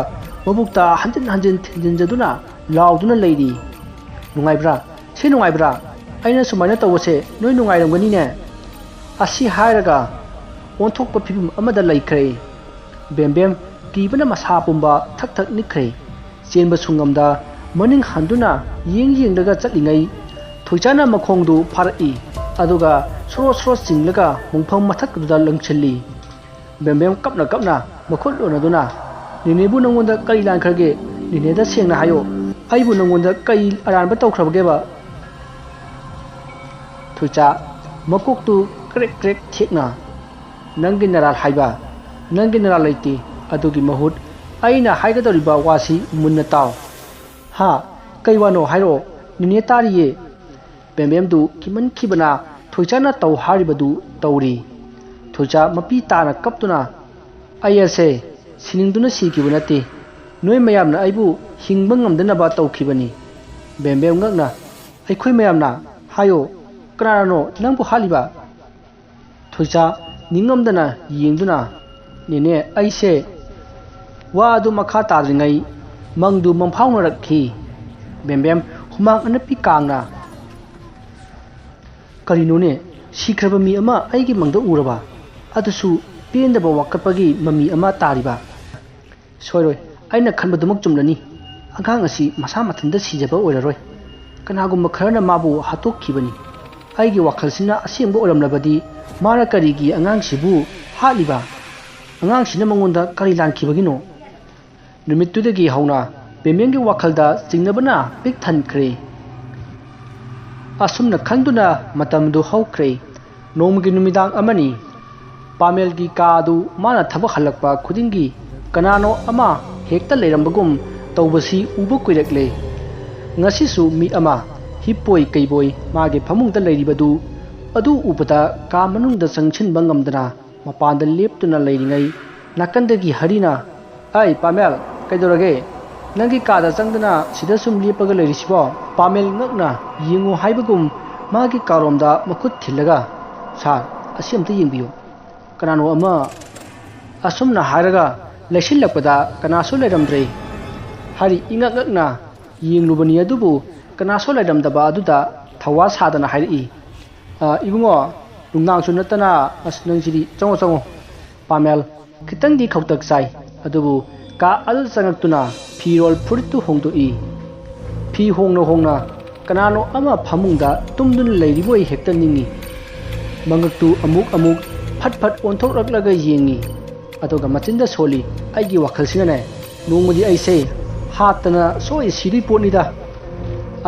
ꯃꯕꯨꯛꯇ ꯍꯟꯖꯤꯟ ꯍꯟꯖꯤꯟ ꯊꯤꯟꯖꯤꯟꯖꯗꯨꯅ ꯂꯥꯎꯗꯨꯅ ꯂꯩꯔꯤ꯫ "ꯅꯨꯡꯉꯥꯏꯕ꯭ꯔꯥ? ꯁꯤ ꯅꯨꯡꯉꯥꯏꯕ꯭ꯔꯥ? ꯑꯩꯅ ꯁꯨꯃꯥꯏꯅ ꯇꯧꯕꯁꯦ ꯅꯣꯏ ꯅꯨꯡꯉꯥꯏꯔꯝꯒꯅꯤꯅꯦ?" ꯑꯁꯤ ꯍꯥꯏꯔꯒ ꯑꯣꯟꯊꯣꯛꯄ ꯐꯤꯕꯝ ꯑꯃꯗ ꯂꯩꯈ꯭ꯔꯦ꯫ ꯕꯦꯝꯕꯦꯝ ꯀꯤꯕꯅ ꯃꯁꯥ ꯄꯨꯝꯕ ꯊꯛ ꯊꯛ ꯅꯤꯛꯈ꯭ꯔꯦ꯫ ꯆꯦꯟꯕꯁꯨ ꯉꯝꯗ ꯃꯅꯤꯡ ꯍꯟꯗꯨꯅ ꯌꯦꯡ ꯌꯦꯡꯂꯒ ꯆꯠꯂꯤꯉꯩ ꯊꯣꯏꯆꯥꯅ ꯃꯈꯣꯡꯗꯨ ꯐꯥꯔꯛꯏ꯫ ꯑꯗꯨꯒ ꯁꯣꯔꯣ ꯁꯣꯔꯣ ꯆꯤꯡꯂꯒ ꯃꯣꯡꯐꯝ ꯃꯊꯛꯇꯨꯗ ꯂꯪꯁꯤꯜꯂꯤ꯫ ꯕꯦꯝꯕꯦꯝ ꯀꯞꯅ ꯀꯞꯅ ꯃꯈꯨꯠ ꯂꯣꯟꯅꯗꯨꯅ, "ꯅꯦꯅꯦꯕꯨ ꯅꯪꯉꯣꯟꯗ ꯀꯔꯤ ꯂꯥꯟꯈ꯭ꯔꯒꯦ? ꯅꯦꯅꯦꯗ ꯁꯦꯡꯅ ꯍꯥꯏꯌꯣ꯫ ꯑꯩꯕꯨ ꯅꯪꯉꯣꯟꯗ ꯀꯔꯤ ꯑꯔꯥꯟꯕ ꯇꯧꯈ꯭ꯔꯕꯒꯦꯕ?" ꯊꯣꯏꯆꯥ ꯃꯀꯣꯛꯇꯨ ꯀ꯭ꯔꯦꯛ ꯀ꯭ꯔꯦꯛ ꯊꯦꯛꯅ, "ꯅꯪꯒꯤ ꯅꯔꯥꯜ ꯍꯥꯏꯕ, ꯅꯪꯒꯤ ꯅꯔꯥꯜ ꯂꯩꯇꯦ꯫ ꯑꯗꯨꯒꯤ ꯃꯍꯨꯠ ꯑꯩꯅ ꯍꯥꯏꯒꯗꯧꯔꯤꯕ ꯋꯥꯁꯤ ꯃꯨꯟꯅ ꯇꯥꯎ꯫" "ꯍꯥ? ꯀꯩ ꯋꯥꯅꯣ ꯍꯥꯏꯔꯛꯑꯣ, ꯅꯦꯅꯦ ꯇꯥꯔꯤꯌꯦ꯫" ꯕꯦꯝꯕꯦꯝꯗꯨ ꯀꯤꯃꯟꯈꯤꯕꯅ ꯊꯣꯏꯆꯥꯅ ꯇꯧ ꯍꯥꯏꯔꯤꯕꯗꯨ ꯇꯧꯔꯤ꯫ ꯊꯣꯏꯆꯥ ꯃꯄꯤ ꯇꯥꯅ ꯀꯞꯇꯨꯅ, "ꯑꯩ ꯑꯁꯦ ꯁꯤꯅꯤꯡꯗꯨꯅ ꯁꯤꯈꯤꯕ ꯅꯠꯇꯦ꯫ ꯅꯣꯏ ꯃꯌꯥꯝꯅ ꯑꯩꯕꯨ ꯍꯤꯡꯕ ꯉꯝꯗꯅꯕ ꯇꯧꯈꯤꯕꯅꯤ꯫" ꯕꯦꯝꯕꯦꯝ ꯉꯛꯅ, "ꯑꯩꯈꯣꯏ ꯃꯌꯥꯝꯅ? ꯍꯥꯏꯌꯣ, ꯀꯅꯥꯅꯅꯣ ꯅꯪꯕꯨ ꯍꯥꯠꯂꯤꯕ?" ꯊꯣꯏꯆꯥ ꯅꯤꯡꯉꯝꯗꯅ ꯌꯦꯡꯗꯨꯅ, "ꯅꯦꯅꯦ, ꯑꯩꯁꯦ..." ꯋꯥ ꯑꯗꯨ ꯃꯈꯥ ꯇꯥꯗ꯭ꯔꯤꯉꯩ ꯃꯪꯗꯨ ꯃꯪꯐꯥꯎꯅꯔꯛꯈꯤ꯫ ꯕꯦꯝꯕꯦꯝ ꯍꯨꯃꯥꯡ ꯑꯅꯞꯄꯤ ꯀꯥꯡꯅ, "ꯀꯔꯤꯅꯣꯅꯦ, ꯁꯤꯈ꯭ꯔꯕ ꯃꯤ ꯑꯃ ꯑꯩꯒꯤ ꯃꯪꯗ ꯎꯔꯕ? ꯑꯗꯨꯁꯨ ꯄꯦꯟꯗꯕ ꯋꯥꯀꯠꯄꯒꯤ ꯃꯃꯤ ꯑꯃ ꯇꯥꯔꯤꯕ?" "ꯁꯣꯏꯔꯣꯏ, ꯑꯩꯅ ꯈꯟꯕꯗꯨꯃꯛ ꯆꯨꯝꯂꯅꯤ꯫ ꯑꯉꯥꯡ ꯑꯁꯤ ꯃꯁꯥ ꯃꯊꯟꯇ ꯁꯤꯖꯕ ꯑꯣꯏꯔꯔꯣꯏ꯫ ꯀꯅꯥꯒꯨꯝꯕ ꯈꯔꯅ ꯃꯥꯕꯨ ꯍꯥꯠꯇꯣꯛꯈꯤꯕꯅꯤ꯫ ꯑꯩꯒꯤ ꯋꯥꯈꯜꯁꯤꯅ ꯑꯁꯦꯡꯕ ꯑꯣꯏꯔꯝꯂꯕꯗꯤ ꯃꯥꯅ ꯀꯔꯤꯒꯤ ꯑꯉꯥꯡꯁꯤꯕꯨ ꯍꯥꯠꯂꯤꯕ? ꯑꯉꯥꯡꯁꯤꯅ ꯃꯉꯣꯟꯗ ꯀꯔꯤ ꯂꯥꯟꯈꯤꯕꯒꯤꯅꯣ?" ꯅꯨꯃꯤꯠꯇꯨꯗꯒꯤ ꯍꯧꯅ ꯕꯦꯝꯕꯦꯝꯒꯤ ꯋꯥꯈꯜꯗ ꯆꯤꯡꯅꯕꯅ ꯄꯤꯛ ꯊꯟꯈ꯭ꯔꯦ꯫ ꯑꯁꯨꯝꯅ ꯈꯟꯗꯨꯅ ꯃꯇꯝꯗꯨ ꯍꯧꯈ꯭ꯔꯦ꯫ ꯅꯣꯡꯃꯒꯤ ꯅꯨꯃꯤꯗꯥꯡ ꯑꯃꯅꯤ꯫ ꯄꯥꯃꯦꯜꯒꯤ ꯀꯥ ꯑꯗꯨ ꯃꯥꯅ ꯊꯕꯛ ꯍꯜꯂꯛꯄ ꯈꯨꯗꯤꯡꯒꯤ ꯀꯅꯥꯅꯣ ꯑꯃ ꯍꯦꯛꯇ ꯂꯩꯔꯝꯕꯒꯨꯝ ꯇꯧꯕꯁꯤ ꯎꯕ ꯀꯨꯏꯔꯛꯂꯦ꯫ ꯉꯁꯤꯁꯨ ꯃꯤ ꯑꯃ ꯍꯤꯞꯄꯣꯏ ꯀꯩꯕꯣꯏ ꯃꯥꯒꯤ ꯐꯃꯨꯡꯗ ꯂꯩꯔꯤꯕꯗꯨ ꯑꯗꯨ ꯎꯕꯗ ꯀꯥ ꯃꯅꯨꯡꯗ ꯆꯪꯁꯤꯟꯕ ꯉꯝꯗꯅ ꯃꯄꯥꯟꯗ ꯂꯦꯞꯇꯨꯅ ꯂꯩꯔꯤꯉꯩ ꯅꯥꯀꯟꯗꯒꯤ ꯍꯔꯤꯅ, "ꯑꯩ ꯄꯥꯃꯦꯜ, ꯀꯩꯗꯧꯔꯒꯦ? ꯅꯪꯒꯤ ꯀꯥꯗ ꯆꯪꯗꯅ ꯁꯤꯗ ꯁꯨꯝ ꯂꯦꯞꯄꯒ ꯂꯩꯔꯤꯁꯤꯕꯣ?" ꯄꯥꯃꯦꯜ ꯉꯛꯅ ꯌꯦꯡꯉꯨ ꯍꯥꯏꯕꯒꯨꯝ ꯃꯥꯒꯤ ꯀꯥꯔꯣꯝꯗ ꯃꯈꯨꯠ ꯊꯤꯜꯂꯒ, "ꯁꯥꯔ, ꯑꯁꯤ ꯑꯝꯇ ꯌꯦꯡꯕꯤꯌꯨ꯫ ꯀꯅꯥꯅꯣ ꯑꯃ..." ꯑꯁꯨꯝꯅ ꯍꯥꯏꯔꯒ ꯂꯩꯁꯤꯜꯂꯛꯄꯗ ꯀꯅꯥꯁꯨ ꯂꯩꯔꯝꯗ꯭ꯔꯦ꯫ ꯍꯔꯤ ꯏꯉꯛ ꯉꯛꯅ ꯌꯦꯡꯂꯨꯕꯅꯤ, ꯑꯗꯨꯕꯨ ꯀꯅꯥꯁꯨ ꯂꯩꯔꯝꯗꯕ ꯑꯗꯨꯗ ꯊꯧꯋꯥ ꯁꯥꯗꯅ ꯍꯥꯏꯔꯛꯏ, "ꯑ, ꯏꯕꯨꯡꯉꯣ, ꯅꯨꯡꯗꯥꯡꯁꯨ ꯅꯠꯇꯅ, ꯑꯁ, ꯅꯪꯁꯤꯗꯤ, ꯆꯪꯉꯣ, ꯆꯪꯉꯣ꯫" ꯄꯥꯃꯦꯜ ꯈꯤꯇꯪꯗꯤ ꯈꯧꯇꯛ ꯆꯥꯏ, ꯑꯗꯨꯕꯨ ꯀꯥ ꯑꯗꯨꯗ ꯆꯪꯉꯛꯇꯨꯅ ꯐꯤꯔꯣꯜ ꯐꯨꯔꯤꯠꯇꯨ ꯍꯣꯡꯗꯣꯛꯏ꯫ ꯐꯤ ꯍꯣꯡꯅ ꯍꯣꯡꯅ ꯀꯅꯥꯅꯣ ꯑꯃ ꯐꯃꯨꯡꯗ ꯇꯨꯝꯗꯨꯅ ꯂꯩꯔꯤꯕꯣꯏ ꯍꯦꯛꯇ ꯅꯤꯡꯏ꯫ ꯃꯉꯛꯇꯨ ꯑꯃꯨꯛ ꯑꯃꯨꯛ ꯐꯠ ꯐꯠ ꯑꯣꯟꯊꯣꯛꯂꯛꯂꯒ ꯌꯦꯡꯏ꯫ ꯑꯗꯨꯒ ꯃꯆꯤꯟꯗ ꯁꯣꯜꯂꯤ, "ꯑꯩꯒꯤ ꯋꯥꯈꯜꯁꯤꯅꯅꯦ, ꯅꯣꯡꯃꯗꯤ ꯑꯩꯁꯦ ꯍꯥꯠꯇꯅ ꯁꯣꯏ ꯁꯤꯗꯣꯏ ꯄꯣꯠꯅꯤꯗ꯫"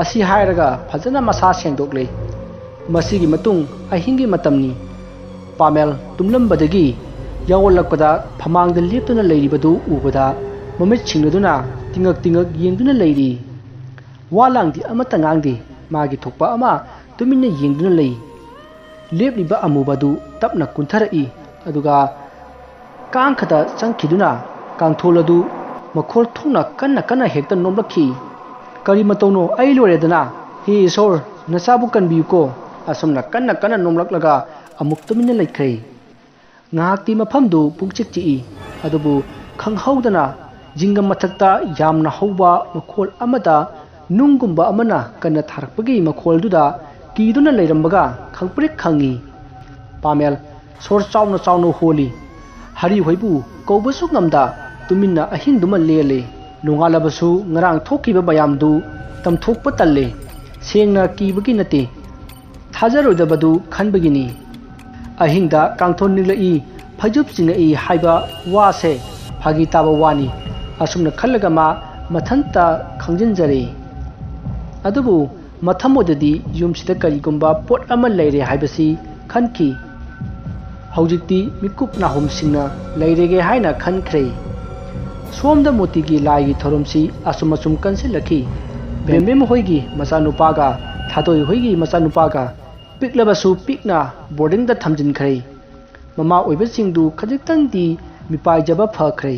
ꯑꯁꯤ ꯍꯥꯏꯔꯒ ꯐꯖꯅ ꯃꯁꯥ ꯁꯦꯡꯗꯣꯛꯂꯦ꯫ ꯃꯁꯤꯒꯤ ꯃꯇꯨꯡ ꯑꯍꯤꯡꯒꯤ ꯃꯇꯝꯅꯤ꯫ ꯄꯥꯃꯦꯜ ꯇꯨꯝꯂꯝꯕꯗꯒꯤ ꯌꯥꯑꯣꯜꯂꯛꯄꯗ ꯐꯃꯥꯡꯗ ꯂꯦꯞꯇꯨꯅ ꯂꯩꯔꯤꯕꯗꯨ ꯎꯕꯗ ꯃꯃꯤꯠ ꯁꯤꯡꯅꯗꯨꯅ ꯇꯤꯉꯛ ꯇꯤꯉꯛ ꯌꯦꯡꯗꯨꯅ ꯂꯩꯔꯤ꯫ ꯋꯥ ꯂꯥꯡꯗꯤ ꯑꯃꯠꯇ ꯉꯥꯡꯗꯦ꯫ ꯃꯥꯒꯤ ꯊꯣꯛꯄ ꯑꯃ ꯇꯨꯃꯤꯟꯅ ꯌꯦꯡꯗꯨꯅ ꯂꯩ꯫ ꯂꯦꯞꯂꯤꯕ ꯑꯃꯨꯕ ꯑꯗꯨ ꯇꯞꯅ ꯀꯨꯟꯊꯔꯛꯏ, ꯑꯗꯨꯒ ꯀꯥꯡꯈꯗ ꯆꯪꯈꯤꯗꯨꯅ ꯀꯥꯡꯊꯣꯜ ꯑꯗꯨ ꯃꯈꯣꯜ ꯊꯣꯛꯅ ꯀꯟꯅ ꯀꯟꯅ ꯍꯦꯛꯇ ꯅꯣꯝꯂꯛꯈꯤ꯫ "ꯀꯔꯤ ꯃꯇꯧꯅꯣ? ꯑꯩ ꯂꯣꯏꯔꯦꯗꯅ꯫ ꯍꯦ ꯏꯁꯣꯔ, ꯅꯆꯥꯕꯨ ꯀꯟꯕꯤꯌꯨꯀꯣ!" ꯑꯁꯨꯝꯅ ꯀꯟꯅ ꯀꯟꯅ ꯅꯣꯝꯂꯛꯂꯒ ꯑꯃꯨꯛ ꯇꯨꯃꯤꯟꯅ ꯂꯩꯈ꯭ꯔꯦ꯫ ꯉꯥꯏꯍꯥꯛꯇꯤ ꯃꯐꯝꯗꯨ ꯄꯨꯡꯆꯤꯛ ꯆꯤꯛꯏ꯫ ꯑꯗꯨꯕꯨ ꯈꯪꯍꯧꯗꯅ ꯖꯤꯡꯒ ꯃꯊꯛꯇ ꯌꯥꯝꯅ ꯍꯧꯕ ꯃꯈꯣꯜ ꯑꯃꯗ ꯅꯨꯡꯒꯨꯝꯕ ꯑꯃꯅ ꯀꯟꯅ ꯊꯥꯔꯛꯄꯒꯤ ꯃꯈꯣꯜꯗꯨꯗ ꯀꯤꯗꯨꯅ ꯂꯩꯔꯝꯕꯒ ꯈꯪꯄ꯭ꯔꯤꯛ ꯈꯪꯉꯤ꯫ ꯄꯥꯃꯦꯜ ꯁꯣꯔ ꯆꯥꯎꯅ ꯆꯥꯎꯅ ꯍꯣꯜꯂꯤ꯫ ꯍꯔꯤ ꯍꯣꯏꯕꯨ ꯀꯧꯕꯁꯨ ꯉꯝꯗ ꯇꯨꯃꯤꯟꯅ ꯑꯍꯤꯡꯗꯨꯃ ꯂꯦꯜꯂꯦ꯫ ꯅꯣꯡꯉꯥꯜꯂꯕꯁꯨ ꯉꯔꯥꯡ ꯊꯣꯛꯈꯤꯕ ꯃꯌꯥꯝꯗꯨ ꯇꯝꯊꯣꯛꯄ ꯇꯜꯂꯦ꯫ ꯁꯦꯡꯅ ꯀꯤꯕꯒꯤ ꯅꯠꯇꯦ, ꯊꯥꯖꯔꯣꯏꯗꯕꯗꯨ ꯈꯟꯕꯒꯤꯅꯤ꯫ ꯑꯍꯤꯡꯗ ꯀꯥꯡꯊꯣꯟ ꯅꯤꯛꯂꯛꯏ, ꯐꯩꯖꯨꯞ ꯆꯤꯡꯉꯛꯏ ꯍꯥꯏꯕ ꯋꯥꯁꯦ ꯐꯥꯒꯤ ꯇꯥꯕ ꯋꯥꯅꯤ꯫ ꯑꯁꯨꯝꯅ ꯈꯜꯂꯒ ꯃꯥ ꯃꯊꯟꯇ ꯈꯪꯖꯤꯟꯖꯔꯦ꯫ ꯑꯗꯨꯕꯨ ꯃꯊꯃꯣꯏꯗꯗꯤ ꯌꯨꯝꯁꯤꯗ ꯀꯔꯤꯒꯨꯝꯕ ꯄꯣꯠ ꯑꯃ ꯂꯩꯔꯦ ꯍꯥꯏꯕꯁꯤ ꯈꯟꯈꯤ꯫ ꯍꯧꯖꯤꯛꯇꯤ ꯃꯤꯀꯨꯞ ꯅꯥꯍꯨꯝꯁꯤꯡꯅ ꯂꯩꯔꯒꯦ ꯍꯥꯏꯅ ꯈꯟꯈ꯭ꯔꯦ꯫ ꯁꯣꯝꯗ ꯃꯣꯇꯤꯒꯤ ꯂꯥꯏꯒꯤ ꯊꯧꯔꯝꯁꯤ ꯑꯁꯨꯝ ꯑꯁꯨꯝ ꯀꯟꯁꯤꯜꯂꯛꯈꯤ꯫ ꯕꯦꯝꯕꯦꯝ ꯍꯣꯏꯒꯤ ꯃꯆꯥꯅꯨꯄꯥꯒ ꯊꯥꯗꯣꯏ ꯍꯣꯏꯒꯤ ꯃꯆꯥꯅꯨꯄꯥꯒ ꯄꯤꯛꯂꯕꯁꯨ ꯄꯤꯛꯅ ꯕꯣꯔꯗꯤꯡꯗ ꯊꯝꯖꯤꯟꯈ꯭ꯔꯦ꯫ ꯃꯃꯥ ꯑꯣꯏꯕꯁꯤꯡꯗꯨ ꯈꯖꯤꯛꯇꯪꯗꯤ ꯃꯤꯄꯥꯏꯖꯕ ꯐꯈ꯭ꯔꯦ꯫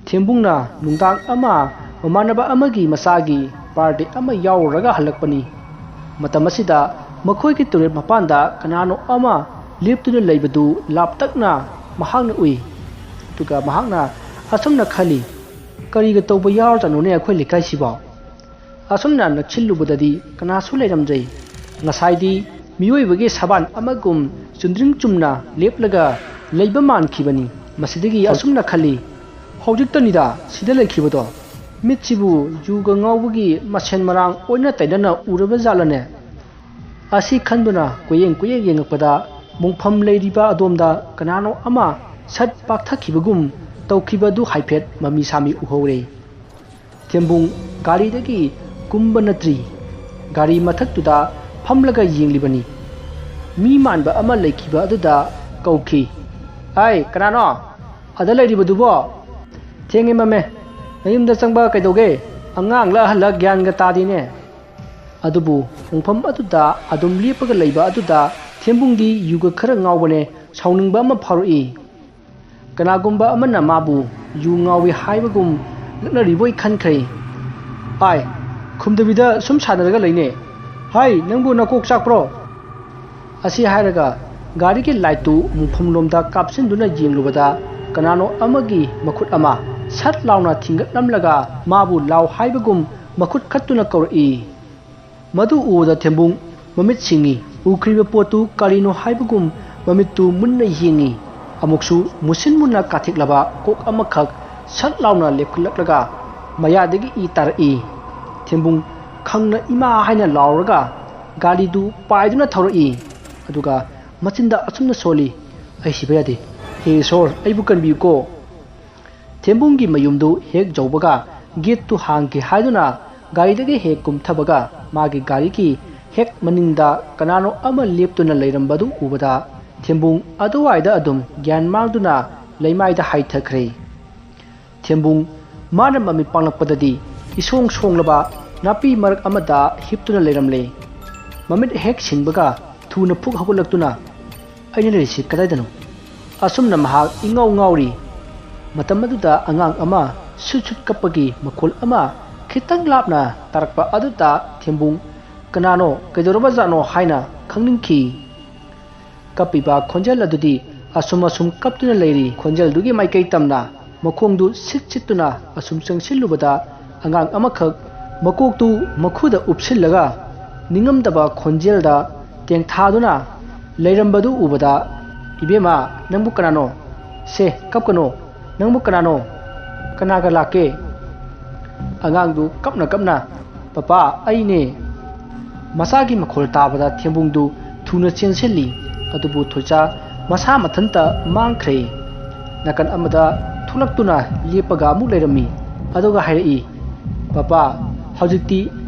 ꯊꯦꯝꯕꯨꯡꯅ ꯅꯨꯡꯗꯥꯡ ꯑꯃ ꯃꯃꯥꯟꯅꯕ ꯑꯃꯒꯤ ꯃꯆꯥꯒꯤ ꯕꯥꯔꯗꯦ ꯑꯃ ꯌꯥꯎꯔꯨꯔꯒ ꯍꯜꯂꯛꯄꯅꯤ꯫ ꯃꯇꯝ ꯑꯁꯤꯗ ꯃꯈꯣꯏꯒꯤ ꯇꯨꯔꯦꯜ ꯃꯄꯥꯟꯗ ꯀꯅꯥꯅꯣ ꯑꯃ ꯂꯦꯞꯇꯨꯅ ꯂꯩꯕꯗꯨ ꯂꯥꯞꯇꯛꯅ ꯃꯍꯥꯛꯅ ꯎꯏ꯫ ꯑꯗꯨꯒ ꯃꯍꯥꯛꯅ ꯑꯁꯨꯝꯅ ꯈꯜꯂꯤ, "ꯀꯔꯤꯒ ꯇꯧꯕ ꯌꯥꯎꯔꯖꯥꯠꯅꯣꯅꯦ ꯑꯩꯈꯣꯏ ꯂꯩꯀꯥꯏꯁꯤꯕꯣ?" ꯑꯁꯨꯝꯅ ꯅꯛꯁꯤꯜꯂꯨꯕꯗꯗꯤ ꯀꯅꯥꯁꯨ ꯂꯩꯔꯝꯗ꯭ꯔꯦ꯫ ꯉꯁꯥꯏꯗꯤ ꯃꯤꯑꯣꯏꯕꯒꯤ ꯁꯕꯥꯟ ꯑꯃꯒꯨꯝ ꯆꯨꯝꯗ꯭ꯔꯤꯡ ꯆꯨꯝꯅ ꯂꯦꯞꯂꯒ ꯂꯩꯕ ꯃꯥꯟꯈꯤꯕꯅꯤ꯫ ꯃꯁꯤꯗꯒꯤ ꯑꯁꯨꯝꯅ ꯈꯜꯂꯤ, "ꯍꯧꯖꯤꯛꯇꯅꯤꯗ ꯁꯤꯗ ꯂꯩꯈꯤꯕꯗꯣ꯫ ꯃꯤꯠꯁꯤꯕꯨ ꯌꯨꯒ ꯉꯥꯎꯕꯒꯤ ꯃꯁꯦꯟ ꯃꯔꯥꯡ ꯑꯣꯟꯅ ꯇꯩꯅꯅ ꯎꯔꯕ ꯖꯥꯠꯂꯅꯦ?" ꯑꯁꯤ ꯈꯟꯗꯨꯅ ꯀꯣꯏꯌꯦꯡ ꯀꯣꯏꯌꯦꯡ ꯌꯦꯡꯉꯛꯄꯗ ꯃꯣꯡꯐꯝ ꯂꯩꯔꯤꯕ ꯑꯗꯣꯝꯗ ꯀꯅꯥꯅꯣ ꯑꯃ ꯁꯠ ꯄꯥꯛꯊꯛꯈꯤꯕꯒꯨꯝ ꯇꯧꯈꯤꯕ ꯑꯗꯨ ꯍꯥꯏꯐꯦꯠ ꯃꯃꯤ ꯁꯥꯃꯤ ꯎꯍꯧꯔꯦ꯫ ꯊꯦꯝꯕꯨꯡ ꯒꯥꯔꯤꯗꯒꯤ ꯀꯨꯝꯕ ꯅꯠꯇ꯭ꯔꯤ꯫ ꯒꯥꯔꯤ ꯃꯊꯛꯇꯨꯗ ꯐꯝꯂꯒ ꯌꯦꯡꯂꯤꯕꯅꯤ꯫ ꯃꯤ ꯃꯥꯟꯕ ꯑꯃ ꯂꯩꯈꯤꯕ ꯑꯗꯨꯗ ꯀꯧꯈꯤ, "ꯑꯩ, ꯀꯅꯥꯅꯣ ꯑꯗ ꯂꯩꯔꯤꯕꯗꯨꯕꯣ? ꯊꯦꯡꯉꯦ ꯃꯝꯃꯦ꯫ ꯅꯌꯨꯝꯗ ꯆꯪꯕ ꯀꯩꯗꯧꯒꯦ? ꯑꯉꯥꯡꯂ ꯑꯍꯜꯂ ꯒ꯭ꯌꯥꯟꯒ ꯇꯥꯗꯦꯅꯦ꯫" ꯑꯗꯨꯕꯨ ꯃꯣꯡꯐꯝ ꯑꯗꯨꯗ ꯑꯗꯨꯝ ꯂꯦꯞꯄꯒ ꯂꯩꯕ ꯑꯗꯨꯗ ꯊꯦꯝꯕꯨꯡꯗꯤ ꯌꯨꯒ ꯈꯔ ꯉꯥꯎꯕꯅꯦ ꯁꯥꯎꯅꯤꯡꯕ ꯑꯃ ꯐꯥꯎꯔꯛꯏ꯫ ꯀꯅꯥꯒꯨꯝꯕ ꯑꯃꯅ ꯃꯥꯕꯨ ꯌꯨ ꯉꯥꯎꯏ ꯍꯥꯏꯕꯒꯨꯝ ꯂꯛꯅꯔꯤꯕꯣꯏ ꯈꯟꯈ꯭ꯔꯦ꯫ "ꯑꯥꯏ, ꯈꯨꯝꯗꯕꯤꯗ ꯁꯨꯝ ꯁꯥꯟꯅꯔꯒ ꯂꯩꯅꯦ꯫ ꯍꯥꯏ, ꯅꯪꯕꯨ ꯅꯀꯣꯛ ꯆꯥꯛꯄ꯭ꯔꯣ?" ꯑꯁꯤ ꯍꯥꯏꯔꯒ ꯒꯥꯔꯤꯒꯤ ꯂꯥꯏꯠꯇꯨ ꯃꯣꯡꯐꯝꯂꯣꯝꯗ ꯀꯥꯞꯁꯤꯟꯗꯨꯅ ꯌꯦꯡꯂꯨꯕꯗ ꯀꯅꯥꯅꯣ ꯑꯃꯒꯤ ꯃꯈꯨꯠ ꯑꯃ ꯁꯠ ꯂꯥꯎꯅ ꯊꯤꯡꯒꯠꯂꯝꯂꯒ ꯃꯥꯕꯨ ꯂꯥꯎ ꯍꯥꯏꯕꯒꯨꯝ ꯃꯈꯨꯠ ꯈꯠꯇꯨꯅ ꯀꯧꯔꯛꯏ꯫ ꯃꯗꯨ ꯎꯕꯗ ꯊꯦꯝꯕꯨꯡ ꯃꯃꯤꯠ ꯁꯤꯡꯉꯤ꯫ ꯎꯈ꯭ꯔꯤꯕ ꯄꯣꯠꯇꯨ ꯀꯔꯤꯅꯣ ꯍꯥꯏꯕꯒꯨꯝ ꯃꯃꯤꯠꯇꯨ ꯃꯨꯟꯅ ꯌꯦꯡꯉꯤ꯫ ꯑꯃꯨꯛꯁꯨ ꯃꯨꯁꯤꯟ ꯃꯨꯟꯅ ꯀꯥꯊꯦꯛꯂꯕ ꯀꯣꯛ ꯑꯃꯈꯛ ꯁꯠ ꯂꯥꯎꯅ ꯂꯦꯞꯈꯠꯂꯛꯂꯒ ꯃꯌꯥꯗꯒꯤ ꯏ ꯇꯥꯔꯛꯏ꯫ ꯊꯦꯝꯕꯨꯡ ꯈꯪꯅ "ꯏꯃꯥ" ꯍꯥꯏꯅ ꯂꯥꯎꯔꯒ ꯒꯥꯔꯤꯗꯨ ꯄꯥꯏꯗꯨꯅ ꯊꯧꯔꯛꯏ꯫ ꯑꯗꯨꯒ ꯃꯆꯤꯟꯗ ꯑꯁꯨꯝꯅ ꯁꯣꯜꯂꯤ, "ꯑꯩ ꯁꯤꯕ ꯌꯥꯗꯦ꯫ ꯍꯦ ꯏꯁꯣꯔ, ꯑꯩꯕꯨ ꯀꯟꯕꯤꯌꯨꯀꯣ!" ꯊꯦꯝꯕꯨꯡꯒꯤ ꯃꯌꯨꯝꯗꯨ ꯍꯦꯛ ꯌꯧꯕꯒ ꯒꯦꯠꯇꯨ ꯍꯥꯡꯒꯦ ꯍꯥꯏꯗꯨꯅ ꯒꯥꯔꯤꯗꯒꯤ ꯍꯦꯛ ꯀꯨꯝꯊꯕꯒ ꯃꯥꯒꯤ ꯒꯥꯔꯤꯒꯤ ꯍꯦꯛ ꯃꯅꯤꯡꯗ ꯀꯅꯥꯅꯣ ꯑꯃ ꯂꯦꯞꯇꯨꯅ ꯂꯩꯔꯝꯕꯗꯨ ꯎꯕꯗ ꯊꯦꯝꯕꯨꯡ ꯑꯗꯨꯋꯥꯏꯗ ꯑꯗꯨꯝ ꯒ꯭ꯌꯥꯟ ꯃꯥꯡꯗꯨꯅ ꯂꯩꯃꯥꯏꯗ ꯍꯥꯏꯊꯈ꯭ꯔꯦ꯫ ꯊꯦꯝꯕꯨꯡ ꯃꯥꯅ ꯃꯃꯤꯠ ꯄꯥꯡꯂꯛꯄꯗꯗꯤ ꯏꯁꯣꯡ ꯁꯣꯡꯂꯕ ꯅꯥꯄꯤ ꯃꯔꯛ ꯑꯃꯗ ꯍꯤꯞꯇꯨꯅ ꯂꯩꯔꯝꯂꯦ꯫ ꯃꯃꯤꯠ ꯍꯦꯛ ꯁꯤꯡꯕꯒ ꯊꯨꯅ ꯐꯨꯛ ꯍꯧꯒꯠꯂꯛꯇꯨꯅ, "ꯑꯩꯅ ꯂꯩꯔꯤꯁꯤ ꯀꯗꯥꯏꯗꯅꯣ?" ꯑꯁꯨꯝꯅ ꯃꯍꯥꯛ ꯏꯉꯥꯎ ꯉꯥꯎꯔꯤ꯫ ꯃꯇꯝ ꯑꯗꯨꯗ ꯑꯉꯥꯡ ꯑꯃ ꯁꯨꯠ ꯁꯨꯠ ꯀꯞꯄꯒꯤ ꯃꯈꯣꯜ ꯑꯃ ꯈꯤꯇꯪ ꯂꯥꯞꯅ ꯇꯥꯔꯛꯄ ꯑꯗꯨꯗ ꯊꯦꯝꯕꯨꯡ "ꯀꯅꯥꯅꯣ, ꯀꯩꯗꯧꯔꯕꯖꯥꯠꯅꯣ?" ꯍꯥꯏꯅ ꯈꯪꯅꯤꯡꯈꯤ꯫ ꯀꯞꯄꯤꯕ ꯈꯣꯟꯖꯦꯜ ꯑꯗꯨꯗꯤ ꯑꯁꯨꯝ ꯑꯁꯨꯝ ꯀꯞꯇꯨꯅ ꯂꯩꯔꯤ꯫ ꯈꯣꯟꯖꯦꯜꯗꯨꯒꯤ ꯃꯥꯏꯀꯩ ꯇꯝꯅ ꯃꯈꯣꯡꯗꯨ ꯁꯤꯠ ꯁꯤꯠꯇꯨꯅ ꯑꯁꯨꯝ ꯆꯪꯁꯤꯜꯂꯨꯕꯗ, ꯑꯉꯥꯡ ꯑꯃꯈꯛ ꯃꯀꯣꯛꯇꯨ ꯃꯈꯨꯗ ꯎꯞꯁꯤꯜꯂꯒ ꯅꯤꯡꯉꯝꯗꯕ ꯈꯣꯟꯖꯦꯜꯗ ꯇꯦꯡꯊꯥꯗꯨꯅ ꯂꯩꯔꯝꯕꯗꯨ ꯎꯕꯗ, "ꯏꯕꯦꯝꯃ, ꯅꯪꯕꯨ ꯀꯅꯥꯅꯣ? ꯁꯦ, ꯀꯞꯀꯅꯣ꯫ ꯅꯪꯕꯨ ꯀꯅꯥꯅꯣ? ꯀꯅꯥꯒ ꯂꯥꯛꯀꯦ?" ꯑꯉꯥꯡꯗꯨ ꯀꯞꯅ ꯀꯞꯅ, "ꯄꯄꯥ, ꯑꯩꯅꯦ꯫" ꯃꯆꯥꯒꯤ ꯃꯈꯣꯜ ꯇꯥꯕꯗ ꯊꯦꯝꯕꯨꯡꯗꯨ ꯊꯨꯅ ꯆꯦꯟꯁꯤꯜꯂꯤ꯫ ꯑꯗꯨꯕꯨ ꯊꯣꯏꯆꯥ ꯃꯁꯥ ꯃꯊꯟꯇ ꯃꯥꯡꯈ꯭ꯔꯦ꯫ ꯅꯥꯀꯟ ꯑꯃꯗ ꯊꯣꯛꯂꯛꯇꯨꯅ ꯂꯦꯞꯄꯒ ꯑꯃꯨꯛ ꯂꯩꯔꯝꯃꯤ꯫ ꯑꯗꯨꯒ ꯍꯥꯏꯔꯛꯏ, "ꯄꯄꯥ, ꯍꯧꯖꯤꯛꯇꯤ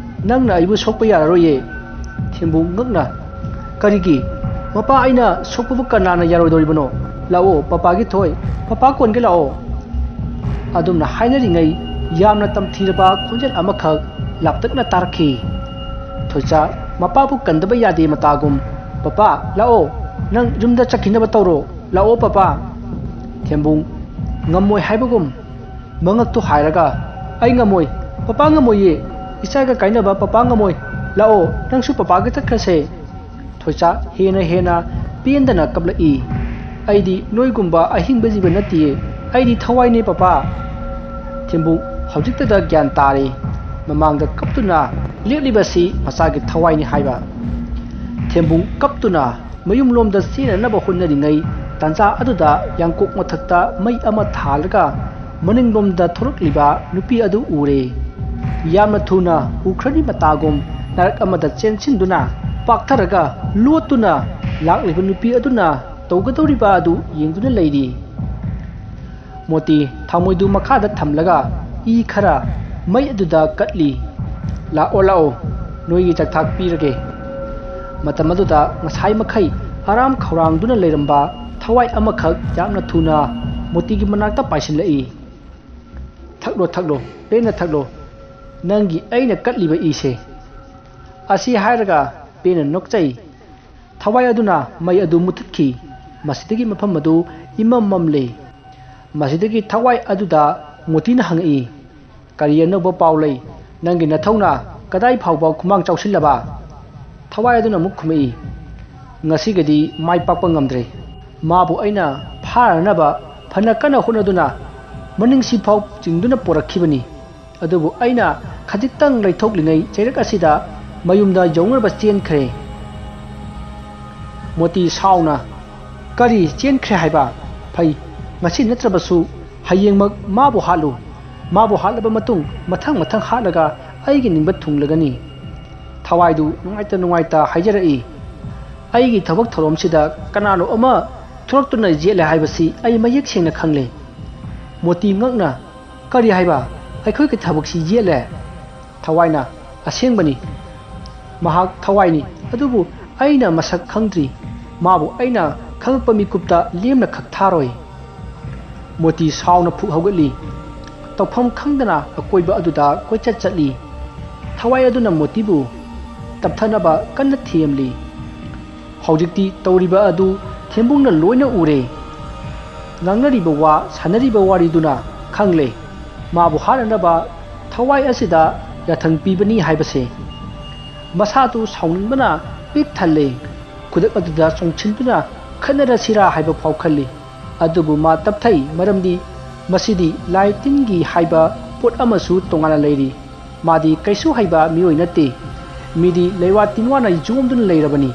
ꯅꯪꯅ ꯑꯩꯕꯨ ꯁꯣꯛꯄ ꯌꯥꯔꯔꯣꯏꯌꯦ꯫" ꯊꯦꯝꯕꯨꯡ ꯉꯛꯅ, "ꯀꯔꯤꯒꯤ? ꯃꯄꯥ ꯑꯩꯅ ꯁꯣꯛꯄꯕꯨ ꯀꯅꯥꯅ ꯌꯥꯔꯣꯏꯗꯧꯔꯤꯕꯅꯣ? ꯂꯥꯛꯑꯣ, ꯄꯄꯥꯒꯤ ꯊꯣꯏ, ꯄꯄꯥ ꯀꯣꯟꯒꯦ ꯂꯥꯛꯑꯣ꯫" ꯑꯗꯨꯝꯅ ꯍꯥꯏꯅꯔꯤꯉꯩ ꯌꯥꯝꯅ ꯇꯝꯊꯤꯔꯕ ꯈꯣꯟꯖꯦꯜ ꯑꯃꯈꯛ ꯂꯥꯞꯇꯛꯅ ꯇꯥꯔꯛꯈꯤ꯫ ꯊꯣꯏꯆꯥ ꯃꯄꯥꯕꯨ ꯀꯟꯗꯕ ꯌꯥꯗꯦ ꯃꯇꯥꯒꯨꯝ, "ꯄꯄꯥ, ꯂꯥꯛꯑꯣ, ꯅꯪ ꯌꯨꯝꯗ ꯆꯠꯈꯤꯅꯕ ꯇꯧꯔꯣ, ꯂꯥꯛꯑꯣ ꯄꯄꯥ꯫" ꯊꯦꯝꯕꯨꯡ ꯉꯝꯃꯣꯏ ꯍꯥꯏꯕꯒꯨꯝ ꯃꯉꯛꯇꯨ ꯍꯥꯏꯔꯒ, "ꯑꯩ ꯉꯝꯃꯣꯏ, ꯄꯄꯥ ꯉꯝꯃꯣꯏꯌꯦ, ꯏꯆꯥꯒ ꯀꯥꯏꯅꯕ ꯄꯄꯥ ꯉꯝꯃꯣꯏ, ꯂꯥꯛꯑꯣ, ꯅꯪꯁꯨ ꯄꯄꯥꯒ ꯆꯠꯈ꯭ꯔꯁꯦ꯫" ꯊꯣꯏꯆꯥ ꯍꯦꯟꯅ ꯍꯦꯟꯅ ꯄꯦꯟꯗꯅ ꯀꯞꯂꯛꯏ꯫ "ꯑꯩꯗꯤ ꯅꯣꯏꯒꯨꯝꯕ ꯑꯍꯤꯡꯕ ꯖꯤꯕ ꯅꯠꯇꯤꯌꯦ, ꯑꯩꯗꯤ ꯊꯋꯥꯏꯅꯦ ꯄꯄꯥ꯫" ꯊꯦꯝꯕꯨꯡ ꯍꯧꯖꯤꯛꯇꯗ ꯒ꯭ꯌꯥꯟ ꯇꯥꯔꯦ꯫ ꯃꯃꯥꯡꯗ ꯀꯞꯇꯨꯅ ꯂꯦꯞꯂꯤꯕꯁꯤ ꯃꯆꯥꯒꯤ ꯊꯋꯥꯏꯅꯤ ꯍꯥꯏꯕ꯫ ꯊꯦꯝꯕꯨꯡ ꯀꯞꯇꯨꯅ ꯃꯌꯨꯝꯂꯣꯝꯗ ꯆꯦꯟꯅꯅꯕ ꯍꯣꯠꯅꯔꯤꯉꯩ ꯇꯥꯟꯖꯥ ꯑꯗꯨꯗ ꯌꯥꯡꯀꯣꯛ ꯃꯊꯛꯇ ꯃꯩ ꯑꯃ ꯊꯥꯜꯂꯒ ꯃꯅꯤꯡꯂꯣꯝꯗ ꯊꯣꯔꯛꯂꯤꯕ ꯅꯨꯄꯤ ꯑꯗꯨ ꯎꯔꯦ꯫ ꯌꯥꯝꯅ ꯊꯨꯅ ꯎꯈ꯭ꯔꯅꯤ ꯃꯇꯥꯒꯨꯝ ꯅꯥꯔꯛ ꯑꯃꯗ ꯆꯦꯟꯁꯤꯟꯗꯨꯅ ꯄꯥꯛꯊꯔꯒ ꯂꯣꯠꯇꯨꯅ ꯂꯥꯛꯂꯤꯕ ꯅꯨꯄꯤ ꯑꯗꯨꯅ ꯇꯧꯒꯗꯧꯔꯤꯕ ꯑꯗꯨ ꯌꯦꯡꯗꯨꯅ ꯂꯩꯔꯤ꯫ ꯃꯣꯇꯤ ꯊꯥꯎꯃꯩꯗꯨ ꯃꯈꯥꯗ ꯊꯝꯂꯒ ꯏ ꯈꯔ ꯃꯩ ꯑꯗꯨꯗ ꯀꯠꯂꯤ꯫ "ꯂꯥꯛꯑꯣ, ꯂꯥꯛꯑꯣ, ꯅꯣꯏꯒꯤ ꯆꯥꯛꯊꯥꯛ ꯄꯤꯔꯒꯦ꯫" ꯃꯇꯝ ꯑꯗꯨꯗ ꯉꯁꯥꯏ ꯃꯈꯩ ꯑꯔꯥꯝ ꯈꯧꯔꯥꯡꯗꯨꯅ ꯂꯩꯔꯝꯕ ꯊꯋꯥꯏ ꯑꯃꯈꯛ ꯌꯥꯝꯅ ꯊꯨꯅ ꯃꯣꯇꯤꯒꯤ ꯃꯅꯥꯛꯇ ꯄꯥꯏꯁꯤꯜꯂꯛꯏ꯫ "ꯊꯛꯂꯣ, ꯊꯛꯂꯣ, ꯄꯦꯟꯅ ꯊꯛꯂꯣ, ꯅꯪꯒꯤ ꯑꯩꯅ ꯀꯠꯂꯤꯕ ꯏꯁꯦ꯫" ꯑꯁꯤ ꯍꯥꯏꯔꯒ ꯄꯦꯟꯅ ꯅꯣꯛꯆꯩ꯫ ꯊꯋꯥꯏ ꯑꯗꯨꯅ ꯃꯩ ꯑꯗꯨ ꯃꯨꯊꯠꯈꯤ꯫ ꯃꯁꯤꯗꯒꯤ ꯃꯐꯝ ꯑꯗꯨ ꯏꯃꯝ ꯃꯝꯂꯦ꯫ ꯃꯁꯤꯗꯒꯤ ꯊꯋꯥꯏ ꯑꯗꯨꯗ ꯃꯣꯇꯤꯅ ꯍꯪꯉꯛꯏ, "ꯀꯔꯤ ꯑꯅꯧꯕ ꯄꯥꯎ ꯂꯩ? ꯅꯪꯒꯤ ꯅꯊꯧꯅ ꯀꯗꯥꯏ ꯐꯥꯎꯕ ꯈꯨꯃꯥꯡ ꯆꯥꯎꯁꯤꯜꯂꯕ?" ꯊꯋꯥꯏ ꯑꯗꯨꯅ ꯑꯃꯨꯛ ꯈꯨꯝꯃꯛꯏ, "ꯉꯁꯤꯒꯤꯗꯤ ꯃꯥꯏ ꯄꯥꯛꯄ ꯉꯝꯗ꯭ꯔꯦ꯫ ꯃꯥꯕꯨ ꯑꯩꯅ ꯐꯥꯅꯅꯕ ꯐꯅ ꯀꯟꯅ ꯍꯣꯠꯅꯗꯨꯅ ꯃꯅꯤꯡꯁꯤꯐꯥꯎ ꯆꯤꯡꯗꯨꯅ ꯄꯣꯔꯛꯈꯤꯕꯅꯤ꯫ ꯑꯗꯨꯕꯨ ꯑꯩꯅ ꯈꯖꯤꯛꯇꯪ ꯂꯩꯊꯣꯛꯂꯤꯉꯩ ꯆꯩꯔꯛ ꯑꯁꯤꯗ ꯃꯌꯨꯝꯗ ꯌꯧꯅꯕ ꯆꯦꯟꯈ꯭ꯔꯦ꯫ ꯃꯣꯇꯤ ꯁꯥꯎꯅ, "ꯀꯔꯤ ꯆꯦꯟꯈ꯭ꯔꯦ ꯍꯥꯏꯕ? ꯐꯩ, ꯉꯁꯤ ꯅꯠꯇ꯭ꯔꯕꯁꯨ ꯍꯌꯦꯡꯃꯛ ꯃꯥꯕꯨ ꯍꯥꯠꯂꯨ꯫ ꯃꯥꯕꯨ ꯍꯥꯠꯂꯕ ꯃꯇꯨꯡ ꯃꯊꯪ ꯃꯊꯪ ꯍꯥꯠꯂꯒ ꯑꯩꯒꯤ ꯅꯤꯡꯕ ꯊꯨꯡꯂꯒꯅꯤ"꯫ ꯊꯋꯥꯏꯗꯨ ꯅꯨꯡꯉꯥꯏꯇ ꯅꯨꯡꯉꯥꯏꯇ ꯍꯥꯏꯖꯔꯛꯏ, "ꯑꯩꯒꯤ ꯊꯕꯛ ꯊꯧꯔꯝꯁꯤꯗ ꯀꯅꯥꯅꯣ ꯑꯃ ꯊꯣꯔꯛꯇꯨꯅ ꯌꯦꯠꯂꯦ ꯍꯥꯏꯕꯁꯤ ꯑꯩ ꯃꯌꯦꯛ ꯁꯦꯡꯅ ꯈꯪꯂꯦ"꯫ ꯃꯣꯇꯤ ꯉꯛꯅ, "ꯀꯔꯤ ꯍꯥꯏꯕ? ꯑꯩꯈꯣꯏꯒꯤ ꯊꯕꯛꯁꯤ ꯌꯦꯠꯂꯦ?" ꯊꯋꯥꯏꯅ, "ꯑꯁꯦꯡꯕꯅꯤ꯫ ꯃꯍꯥꯛ ꯊꯋꯥꯏꯅꯤ, ꯑꯗꯨꯕꯨ ꯑꯩꯅ ꯃꯁꯛ ꯈꯪꯗ꯭ꯔꯤ꯫ ꯃꯥꯕꯨ ꯑꯩꯅ ꯈꯪꯉꯛꯄ ꯃꯤꯀꯨꯞꯇ ꯂꯦꯝꯅ ꯈꯛ ꯊꯥꯔꯣꯏ"꯫ ꯃꯣꯇꯤ ꯁꯥꯎꯅ ꯐꯨꯛ ꯍꯧꯒꯠꯂꯤ꯫ ꯇꯧꯐꯝ ꯈꯪꯗꯅ ꯑꯀꯣꯏꯕ ꯑꯗꯨꯗ ꯀꯣꯏꯆꯠ ꯆꯠꯂꯤ꯫ ꯊꯋꯥꯏ ꯑꯗꯨꯅ ꯃꯣꯇꯤꯕꯨ ꯇꯞꯊꯅꯕ ꯀꯟꯅ ꯊꯦꯝꯂꯤ꯫ ꯍꯧꯖꯤꯛꯇꯤ ꯇꯧꯔꯤꯕ ꯑꯗꯨ ꯊꯦꯝꯕꯨꯡꯅ ꯂꯣꯏꯅ ꯎꯔꯦ꯫ ꯉꯥꯡꯅꯔꯤꯕ ꯋꯥ, ꯁꯥꯟꯅꯔꯤꯕ ꯋꯥꯔꯤꯗꯨꯅ ꯈꯪꯂꯦ꯫ ꯃꯥꯕꯨ ꯍꯥꯠꯅꯅꯕ ꯊꯋꯥꯏ ꯑꯁꯤꯗ ꯌꯥꯊꯪ ꯄꯤꯕꯅꯤ ꯍꯥꯏꯕꯁꯦ꯫ ꯃꯁꯥꯗꯨ ꯁꯥꯎꯅꯤꯡꯕꯅ ꯄꯤꯛ ꯊꯜꯂꯦ꯫ ꯈꯨꯗꯛ ꯑꯗꯨꯗ ꯆꯣꯡꯁꯤꯟꯗꯨꯅ ꯈꯠꯅꯔꯁꯤꯔꯥ ꯍꯥꯏꯕ ꯐꯥꯎ ꯈꯜꯂꯤ꯫ ꯑꯗꯨꯕꯨ ꯃꯥ ꯇꯞꯊꯩ, ꯃꯔꯝꯗꯤ ꯃꯁꯤꯗꯤ ꯂꯥꯏ ꯇꯤꯟꯒꯤ ꯍꯥꯏꯕ ꯄꯣꯠ ꯑꯃꯁꯨ ꯇꯣꯉꯥꯟꯅ ꯂꯩꯔꯤ꯫ ꯃꯥꯗꯤ ꯀꯩꯁꯨ ꯍꯩꯕ ꯃꯤꯑꯣꯏ ꯅꯠꯇꯦ꯫ ꯃꯤꯗꯤ ꯂꯩꯋꯥ ꯇꯤꯟꯋꯥꯅ ꯌꯣꯝꯗꯨꯅ ꯂꯩꯔꯕꯅꯤ꯫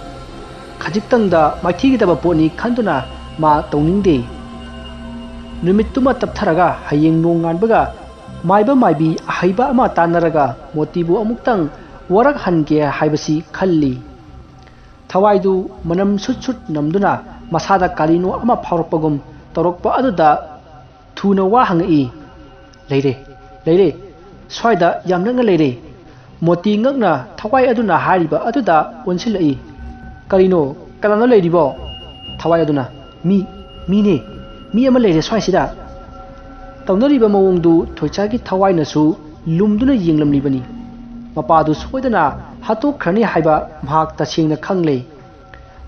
ꯈꯖꯤꯛꯇꯪꯗ ꯃꯥꯏꯊꯤꯒꯗꯕ ꯄꯣꯠꯅꯤ ꯈꯟꯗꯨꯅ ꯃꯥ ꯇꯧꯅꯤꯡꯗꯦ꯫ ꯅꯨꯃꯤꯠꯇꯨꯃ ꯇꯞꯊꯔꯒ ꯍꯌꯦꯡ ꯅꯣꯡꯉꯥꯟꯕꯒ ꯃꯥꯏꯕ ꯃꯥꯏꯕꯤ ꯑꯍꯩꯕ ꯑꯃ ꯇꯥꯟꯅꯔꯒ ꯃꯣꯇꯤꯕꯨ ꯑꯃꯨꯛꯇꯪ ꯋꯥꯔꯛꯍꯟꯒꯦ ꯍꯥꯏꯕꯁꯤ ꯈꯜꯂꯤ꯫ ꯊꯋꯥꯏꯗꯨ ꯃꯅꯝ ꯁꯨꯠ ꯁꯨꯠ ꯅꯝꯗꯨꯅ ꯃꯁꯥꯗ ꯀꯔꯤꯅꯣ ꯑꯃ ꯐꯥꯎꯔꯛꯄꯒꯨꯝ ꯇꯧꯔꯛꯄ ꯑꯗꯨꯗ ꯊꯨꯅ ꯋꯥ ꯍꯪꯉꯛꯏ꯫ "ꯂꯩꯔꯦ, ꯂꯩꯔꯦ, ꯁ꯭ꯋꯥꯏꯗ ꯌꯥꯝ ꯅꯛꯅ ꯂꯩꯔꯦ"꯫ ꯃꯣꯇꯤ ꯉꯛꯅ ꯊꯋꯥꯏ ꯑꯗꯨꯅ ꯍꯥꯏꯔꯤꯕ ꯑꯗꯨꯗ ꯑꯣꯟꯁꯤꯜꯂꯛꯏ꯫ "ꯀꯔꯤꯅꯣ? ꯀꯅꯥꯅꯣ ꯂꯩꯔꯤꯕꯣ?" ꯊꯋꯥꯏ ꯑꯗꯨꯅ, "ꯃꯤ, ꯃꯤꯅꯦ, ꯃꯤ ꯑꯃ ꯂꯩꯔꯦ ꯁ꯭ꯋꯥꯏꯁꯤꯗ"꯫ ꯇꯧꯅꯔꯤꯕ ꯃꯑꯣꯡꯗꯨ ꯊꯣꯏꯆꯥꯒꯤ ꯊꯋꯥꯏꯅꯁꯨ ꯂꯨꯝꯗꯨꯅ ꯌꯦꯡꯂꯝꯂꯤꯕꯅꯤ꯫ ꯃꯄꯥꯗꯨ ꯁꯣꯏꯗꯅ ꯍꯥꯠꯇꯣꯛꯈ꯭ꯔꯅꯤ ꯍꯥꯏꯕ ꯃꯍꯥꯛ ꯇꯁꯦꯡꯅ ꯈꯪꯂꯦ꯫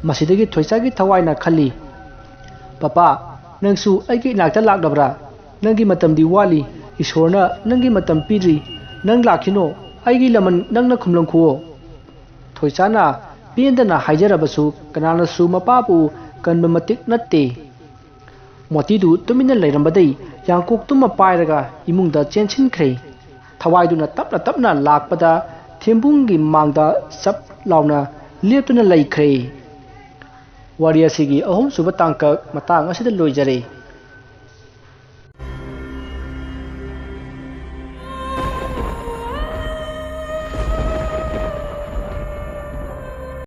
ꯃꯁꯤꯗꯒꯤ ꯊꯣꯏꯆꯥꯒꯤ ꯊꯋꯥꯏꯅ ꯈꯜꯂꯤ, "ꯄꯄꯥ, ꯅꯪꯁꯨ ꯑꯩꯒꯤ ꯏꯅꯥꯛꯇ ꯂꯥꯛꯂꯕ꯭ꯔꯥ? ꯅꯪꯒꯤ ꯃꯇꯝꯗꯤ ꯋꯥꯠꯂꯤ꯫ ꯏꯁꯣꯔꯅ ꯅꯪꯒꯤ ꯃꯇꯝ ꯄꯤꯗ꯭ꯔꯤ꯫ ꯅꯪ ꯂꯥꯛꯈꯤꯅꯣ꯫ ꯑꯩꯒꯤ ꯂꯃꯟ ꯅꯪꯅ ꯈꯨꯝꯂꯝꯈꯨꯑꯣ"꯫ ꯊꯣꯏꯆꯥꯅ ꯄꯦꯟꯗꯅ ꯍꯥꯏꯖꯔꯕꯁꯨ ꯀꯅꯥꯅꯁꯨ ꯃꯄꯥꯕꯨ ꯀꯟꯕ ꯃꯇꯤꯛ ꯅꯠꯇꯦ꯫ ꯃꯣꯇꯤꯗꯨ ꯇꯨꯃꯤꯟꯅ ꯂꯩꯔꯝꯕꯗꯩ ꯌꯥꯡꯀꯣꯛꯇꯨꯃ ꯄꯥꯏꯔꯒ ꯏꯃꯨꯡꯗ ꯆꯦꯟꯁꯤꯟꯈ꯭ꯔꯦ꯫ ꯊꯋꯥꯏꯗꯨꯅ ꯇꯞꯅ ꯇꯞꯅ ꯂꯥꯛꯄꯗ ꯊꯦꯝꯕꯨꯡꯒꯤ ꯃꯥꯡꯗ ꯆꯞ ꯂꯥꯎꯅ ꯂꯦꯞꯇꯨꯅ ꯂꯩꯈ꯭ꯔꯦ꯫ ꯋꯥꯔꯤ ꯑꯁꯤꯒꯤ ꯑꯍꯨꯝꯁꯨꯕ ꯇꯥꯡꯀꯛ ꯃꯇꯥꯡ ꯑꯁꯤꯗ ꯂꯣꯏꯖꯔꯦ꯫